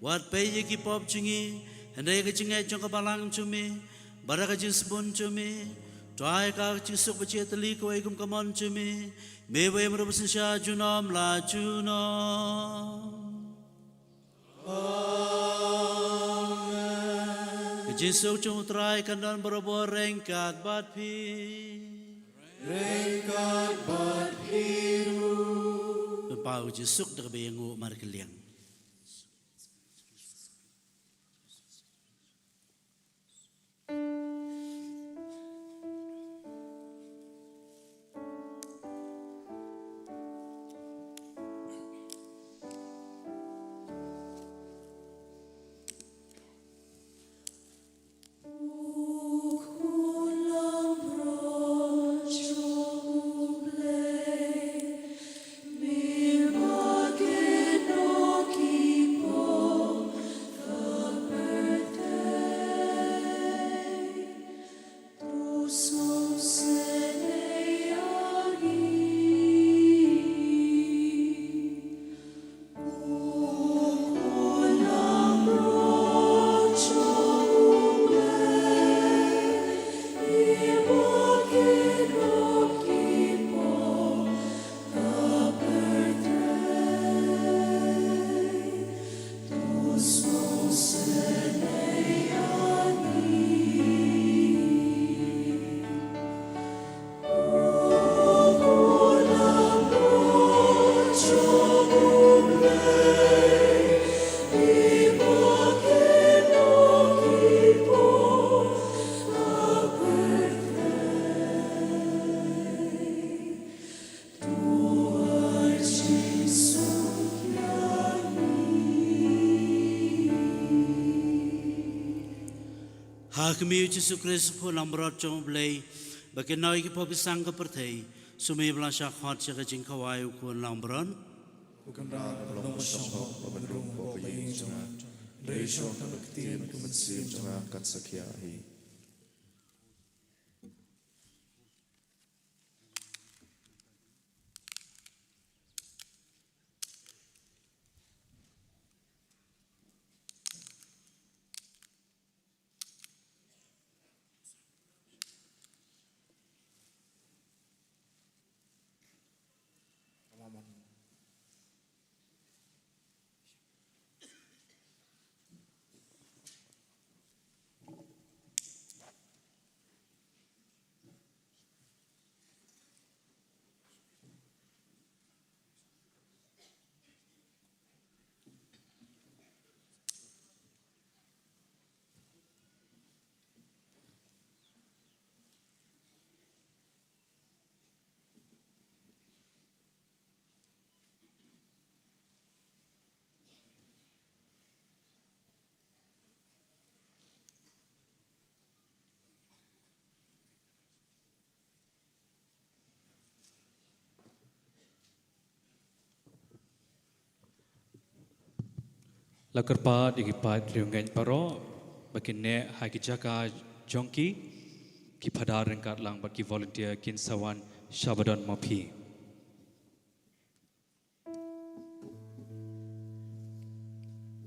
Wat peit ïa ki pop jong ngi, hynrei ïa ka jingngeit jong ka balang jong me, bad da ka jingsbun jong me, to ai ka jingsuk ba jia tylli kawei kum ka mon jong me, me ba im ruh ba synshar junom la junom. Amen. Ka jingsuk jong u Trai kan don barabor ryngkat bad phi. Ryngkat bad phi ruh. Pynpaw ka jingsuk da kaba ïanguh markylliang. Ha khmih u Jisu Khrist u khun langbrot jong U Blei, ba kynnoh ïa ki pop ki sang ka pyrthei, sumar ba la shah khot sha ka jingkhawai u khun langbrot. U Kynrad, ba long ba shong hok, ba ban rung hapoh ka ïing jong nga, hynrei shong tang da ka ktien, ka mynsiem jong nga kan sa khiah hi. La kyrpad ïa ki paid riewngeit baroh ba kin neh ha ki jaka jong ki, ki phadar ryngkat lang bad ki volunteer kin sa wan sha ba don ma phi.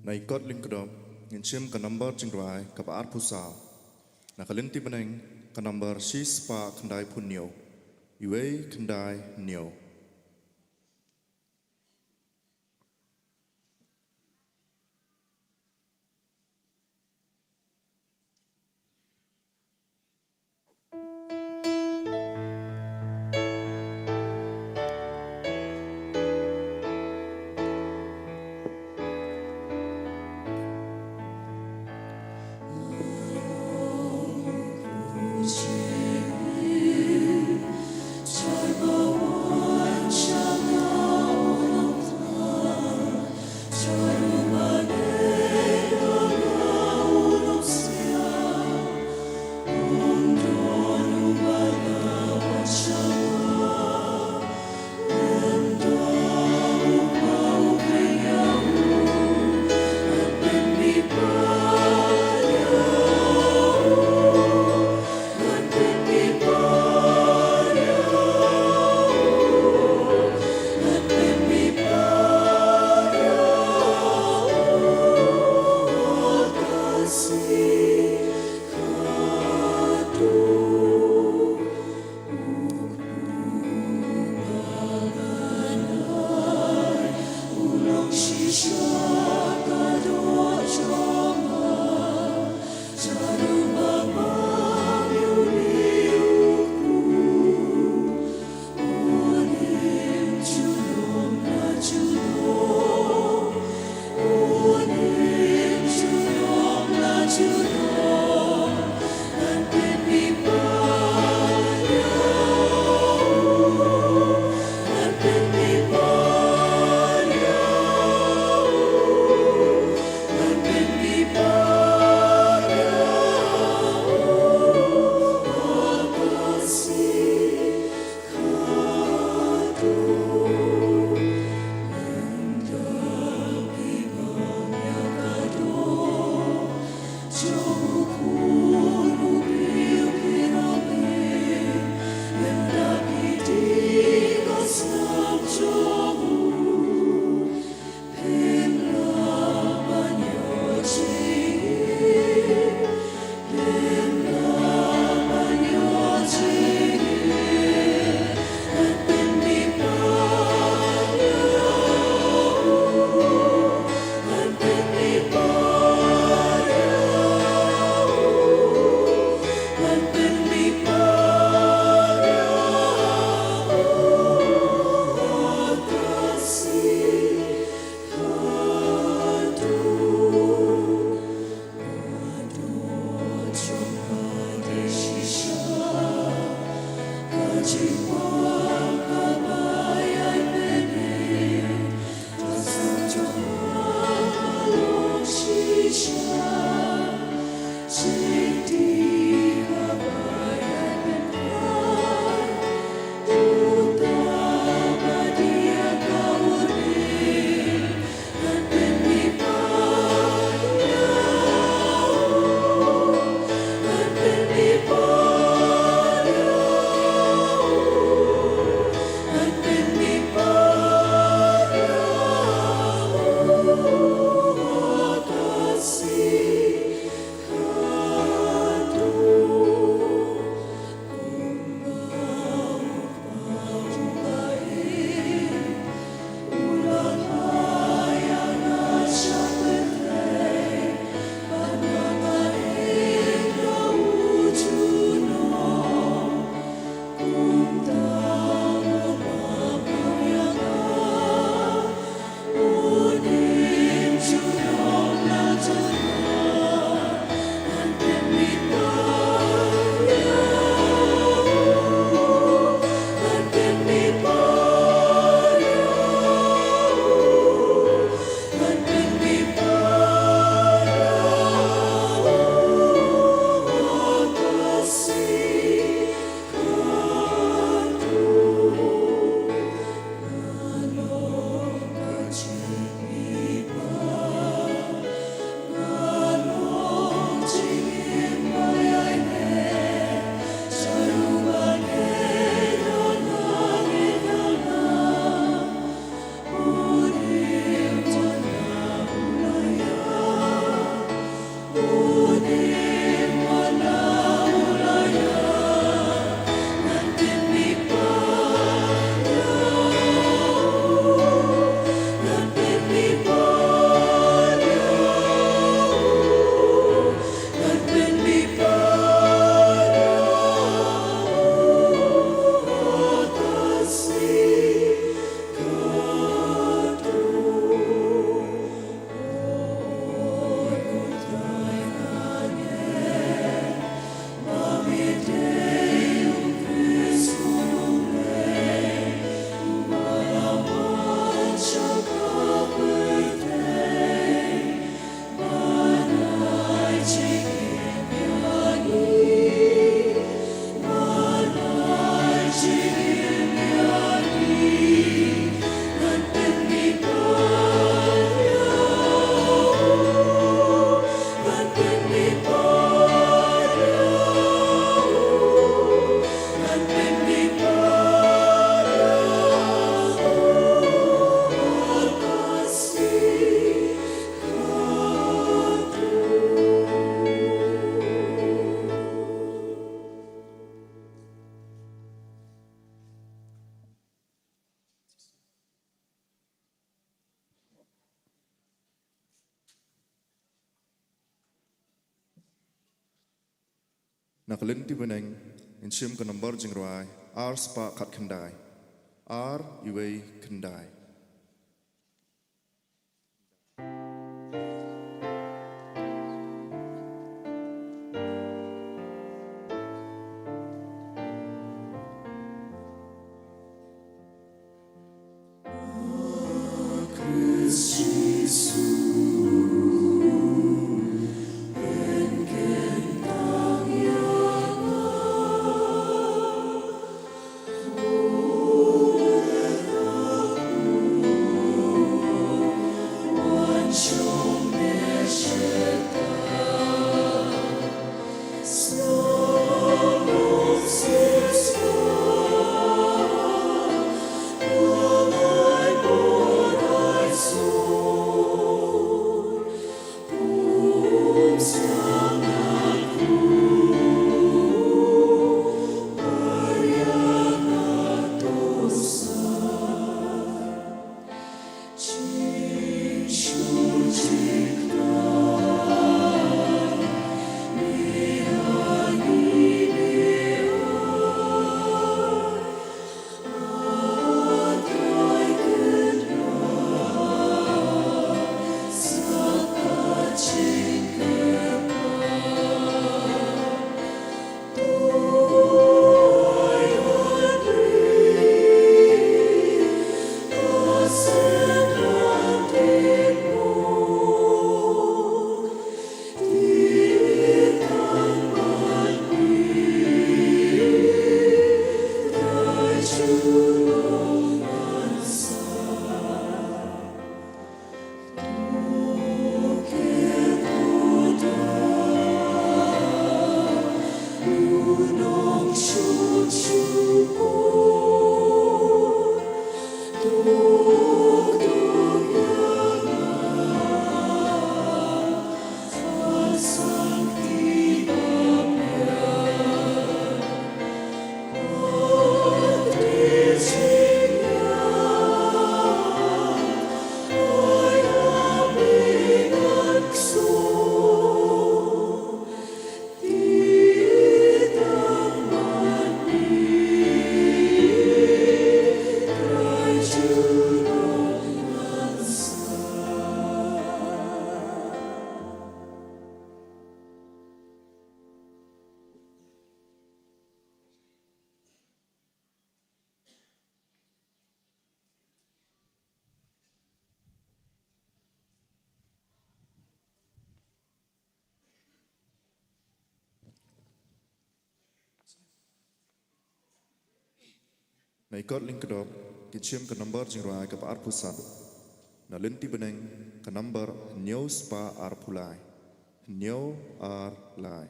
Na i kot lyngkdom ngin shim ka nambar jingrwai kaba arphew saw. Na ka lynti bneng ka nambar shispah khyndaiphew hynñiew, iwei khyndai hynñiew. Na ka lynti bneng, ngin shim ka nombar jingrwai ar spah khatkhyndai, ar uwei khyndai. Na i kot lyngkdop, ngin shim ka nombar jingrwai kaba arphew saw. Na lynti bneng, ka nombar hynñiew spah arphew lai. Hynñiew ar lai.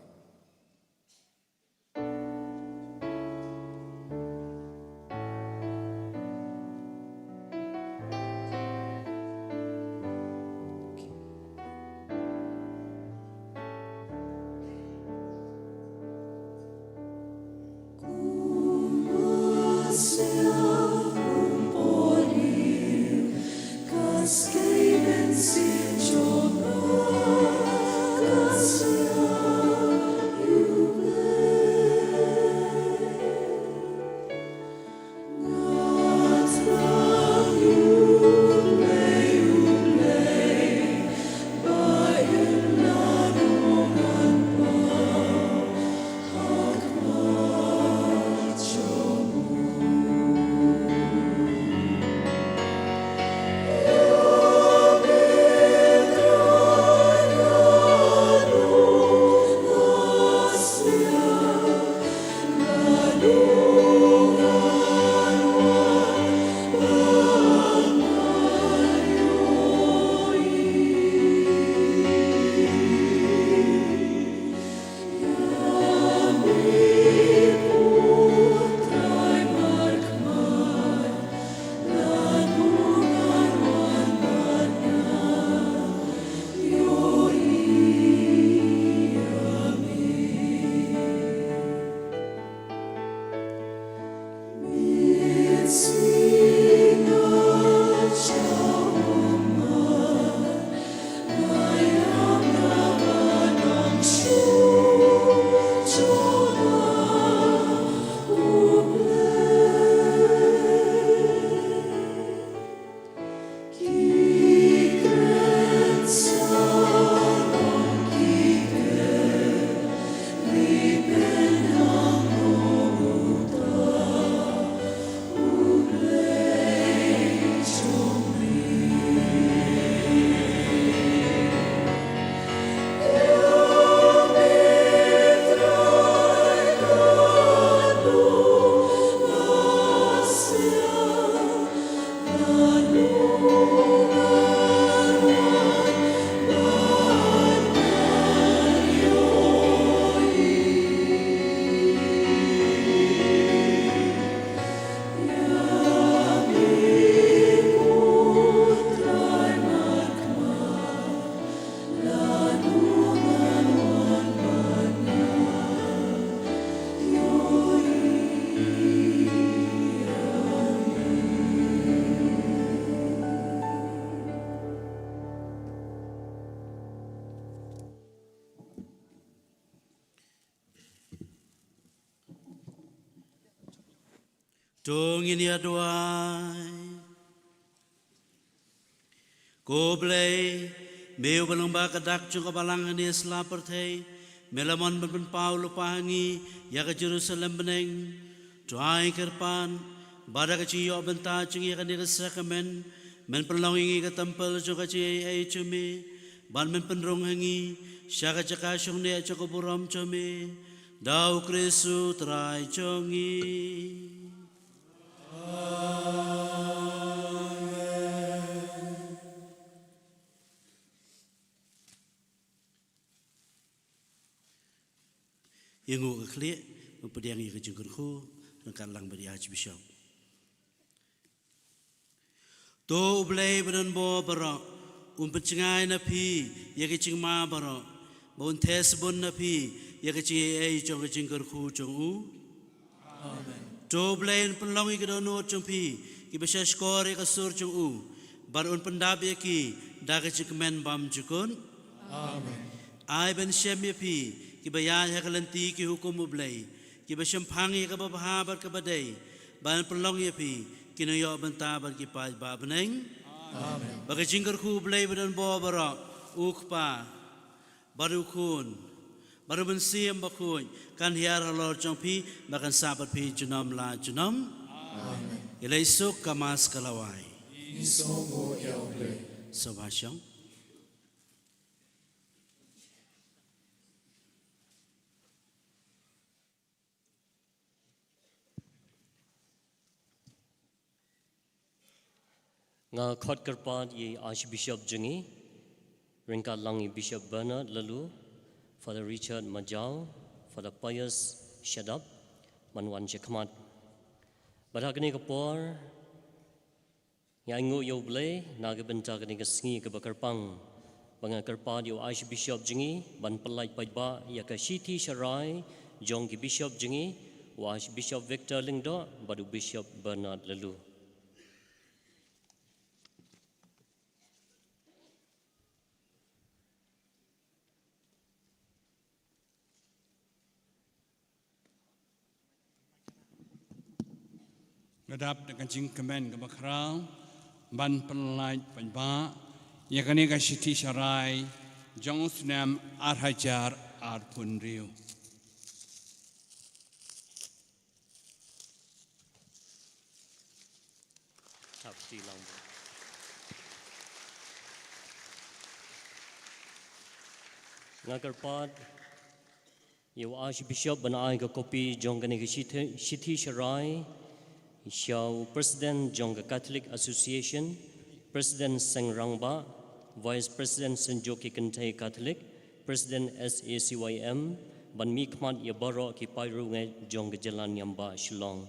To ngin ïa duwai. Ko Blei, me uba long ba ka dak jong ka balang hangne sla pyrthei, me la mon ban pynpaw lypa ha ngi ïa ka Jerusalem bneng. To ai kyrpad ba da ka jingïoh bynta jong ngi ïa kane ka sakramen, men pynlong ïa ngi ka templ jong ka jingaiei jong me, bad men pynrung ha ngi sha ka jaka shong neh jong ka burom jong me. Da u Khrist u Trai jong ngi. Amen. Ïa nguh ka khlieh, ban pdiang ïa ka jingkyrkhu ryngkat lang bad i Archbishop. To U Blei ba don bor baroh un pynjngai na phi ïa ka jingma baroh, ba un theh sbun na phi ïa ka jingaiei jong ka jingkyrkhu jong u. Amen. To U Blei un pynlong ïa ki dohnud jong phi kiba shahshkor ïa ka sur jong u, bad un pyndap ïa ki da ka jingkmen bymjukut. Amen. Ai ban shem ïa phi kiba ïaid ha ka lynti ki hukum U Blei, kiba shemphang ïa kaba bha bad kaba dei, bad un pynlong ïa phi ki nongïoh bynta bad ki paidbah bneng. Amen. Ba ka jingkyrkhu U Blei ba don bor baroh, U Kpa, bad U Khun, bad U Mynsiem Bakhuid, kan hiar halor jong phi, bad kan sah bad phi junom la junom. Amen. Ïaleh suk, ka Mass ka la wai. Ngi sngewbha ïa U Blei. Sngewbha shong. Nga khot kyrpad ïa i Archbishop jong ngi, ryngkat lang i Bishop Bernard Laloo, Father Richard Majaw, Father Pius Shadap, ban wan shakhmat. Bad ha kane ka por, ngi ainguh ïa U Blei na ka bynta kane ka sngi kaba kyrpang, ba nga kyrpad ïa u Archbishop jong ngi ban pyllait paidbah ïa ka shithi sharai jong ki Bishop jong ngi, u Archbishop Victor Lyngdoh bad u Bishop Bernard Laloo. Nga dap da ka jingkmen kaba khraw ban pyllait paidbah ïa kane ka shithi sharai jong u snem ar hajar arphew hynriew. Nga kyrpad ïa u Archbishop ban ai ka kopi jong kane ka shithi, shithi sharai sha u President jong ka Catholic Association, President Seng Rangbah, Vice President Synjuk ki Kynthei Catholic, President S A C Y M, ban mihkhmat ïa baroh ki paidriewngeit jong ka jylla Niam Bah Shillong.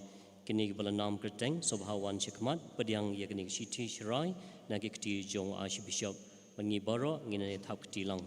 Kine kiba la nam kyrteng, sngewbha wan shakhmat, pdiang ïa kane ka shithi sharai na ki kti jong u Archbishop. Bad ngi baroh ngin ïa thap kti lang.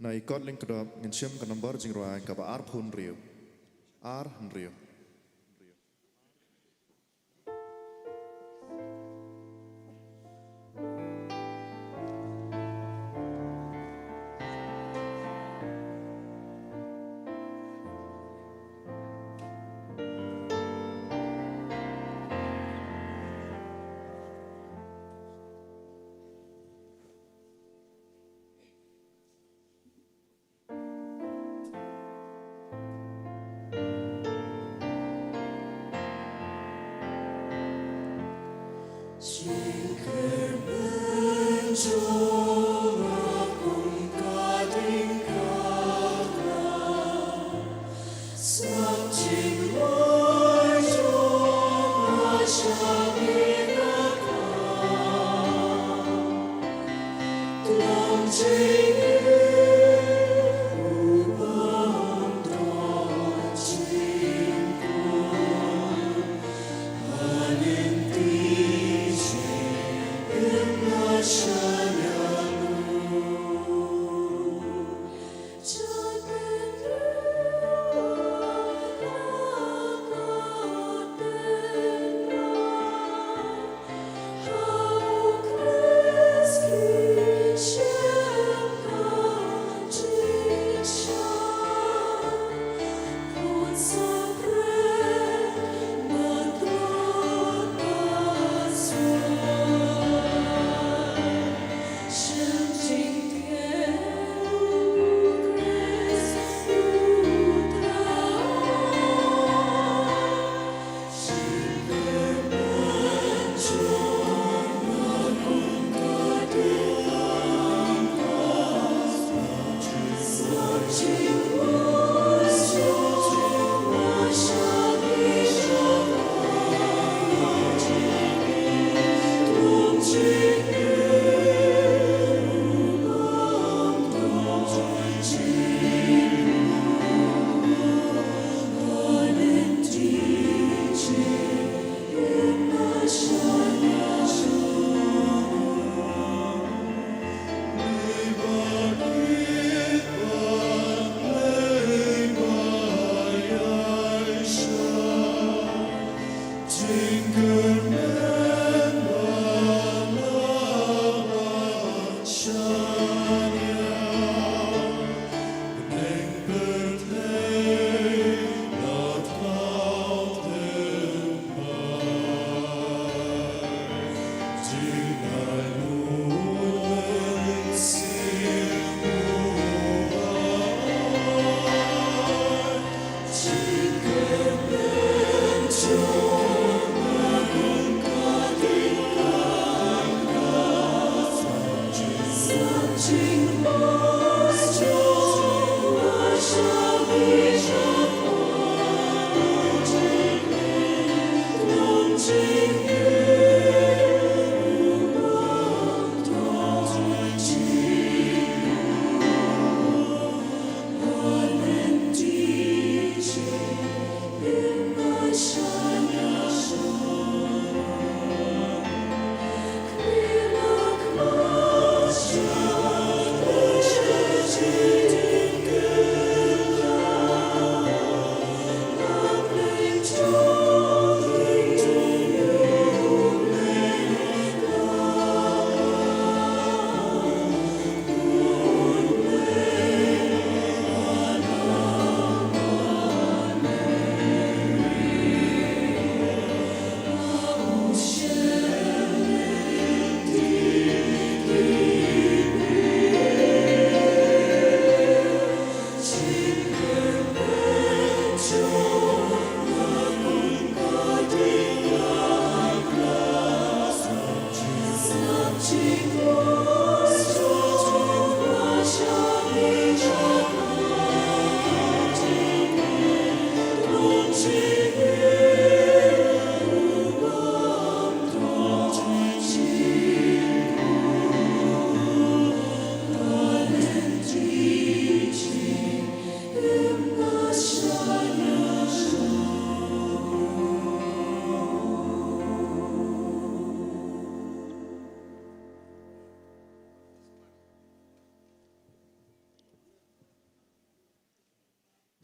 Na i kot lyngkdop ngin shim ka nombor jingrwai kaba arphew hynriew. Ar hynriew.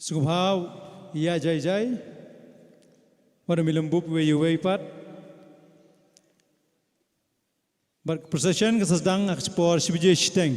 Sngewbha ïa jai jai. Wat ym lum bup iwei ïa iwei pat. Bad ka procession ka sa sdang ha ka por shi baje shiteng.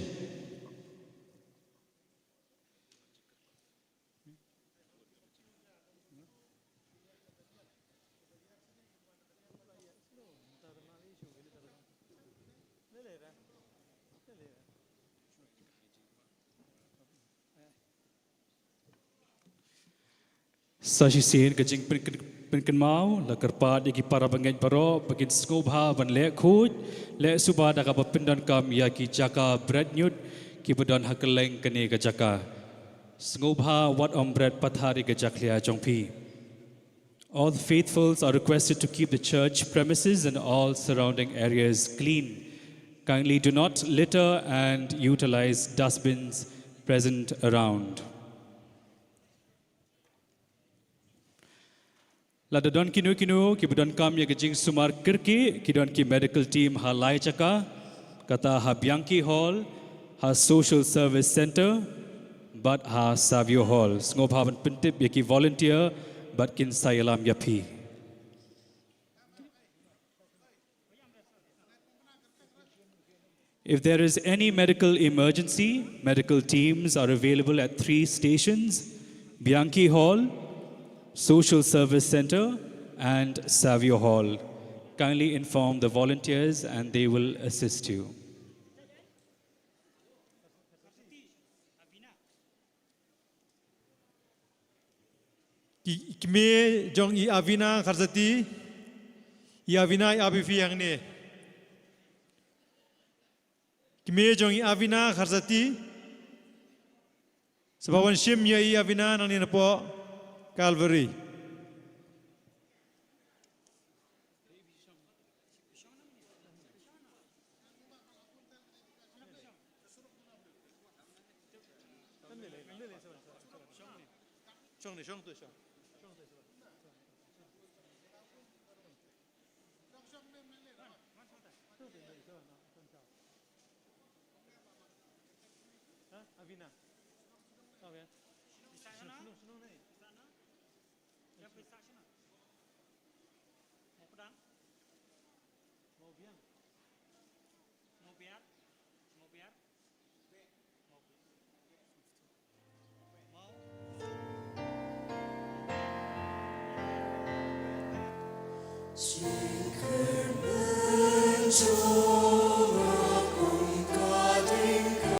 Sa shisien ka jingpynkyn-, pynkynmaw la kyrpad ïa ki para bangeit baroh ba kin sngewbha ban leh khuid, leh suba da kaba pyndonkam ïa ki jaka bret ñiut kiba don ha kylleng kane ka jaka. Sngewbha wat ym bret pathar ïa ka jakhlia jong phi. All the faithfuls are requested to keep the church premises and all surrounding areas clean. Kindly do not litter and utilize dustbins present around. Lada don kino kino kiba donkam ïa ka jingsumar kyrkieh, ki don ki medical team ha lai jaka, kata ha Bianchi Hall, ha Social Service Centre, bad ha Savio Hall. Sngewbha ban pyntip ïa ki volunteer bad kin sa ïalam ïa phi. If there is any medical emergency, medical teams are available at three stations: Bianchi Hall, Social Service Centre, and Savio Hall. Kindly inform the volunteers and they will assist you. Ki, i kmie jong i Avina Kharjati, i Avina, i ap ïa phi hangne. Kmie jong i Avina Kharjati, sngewbha wan shim ïa i Avina nangne napoh Calvary.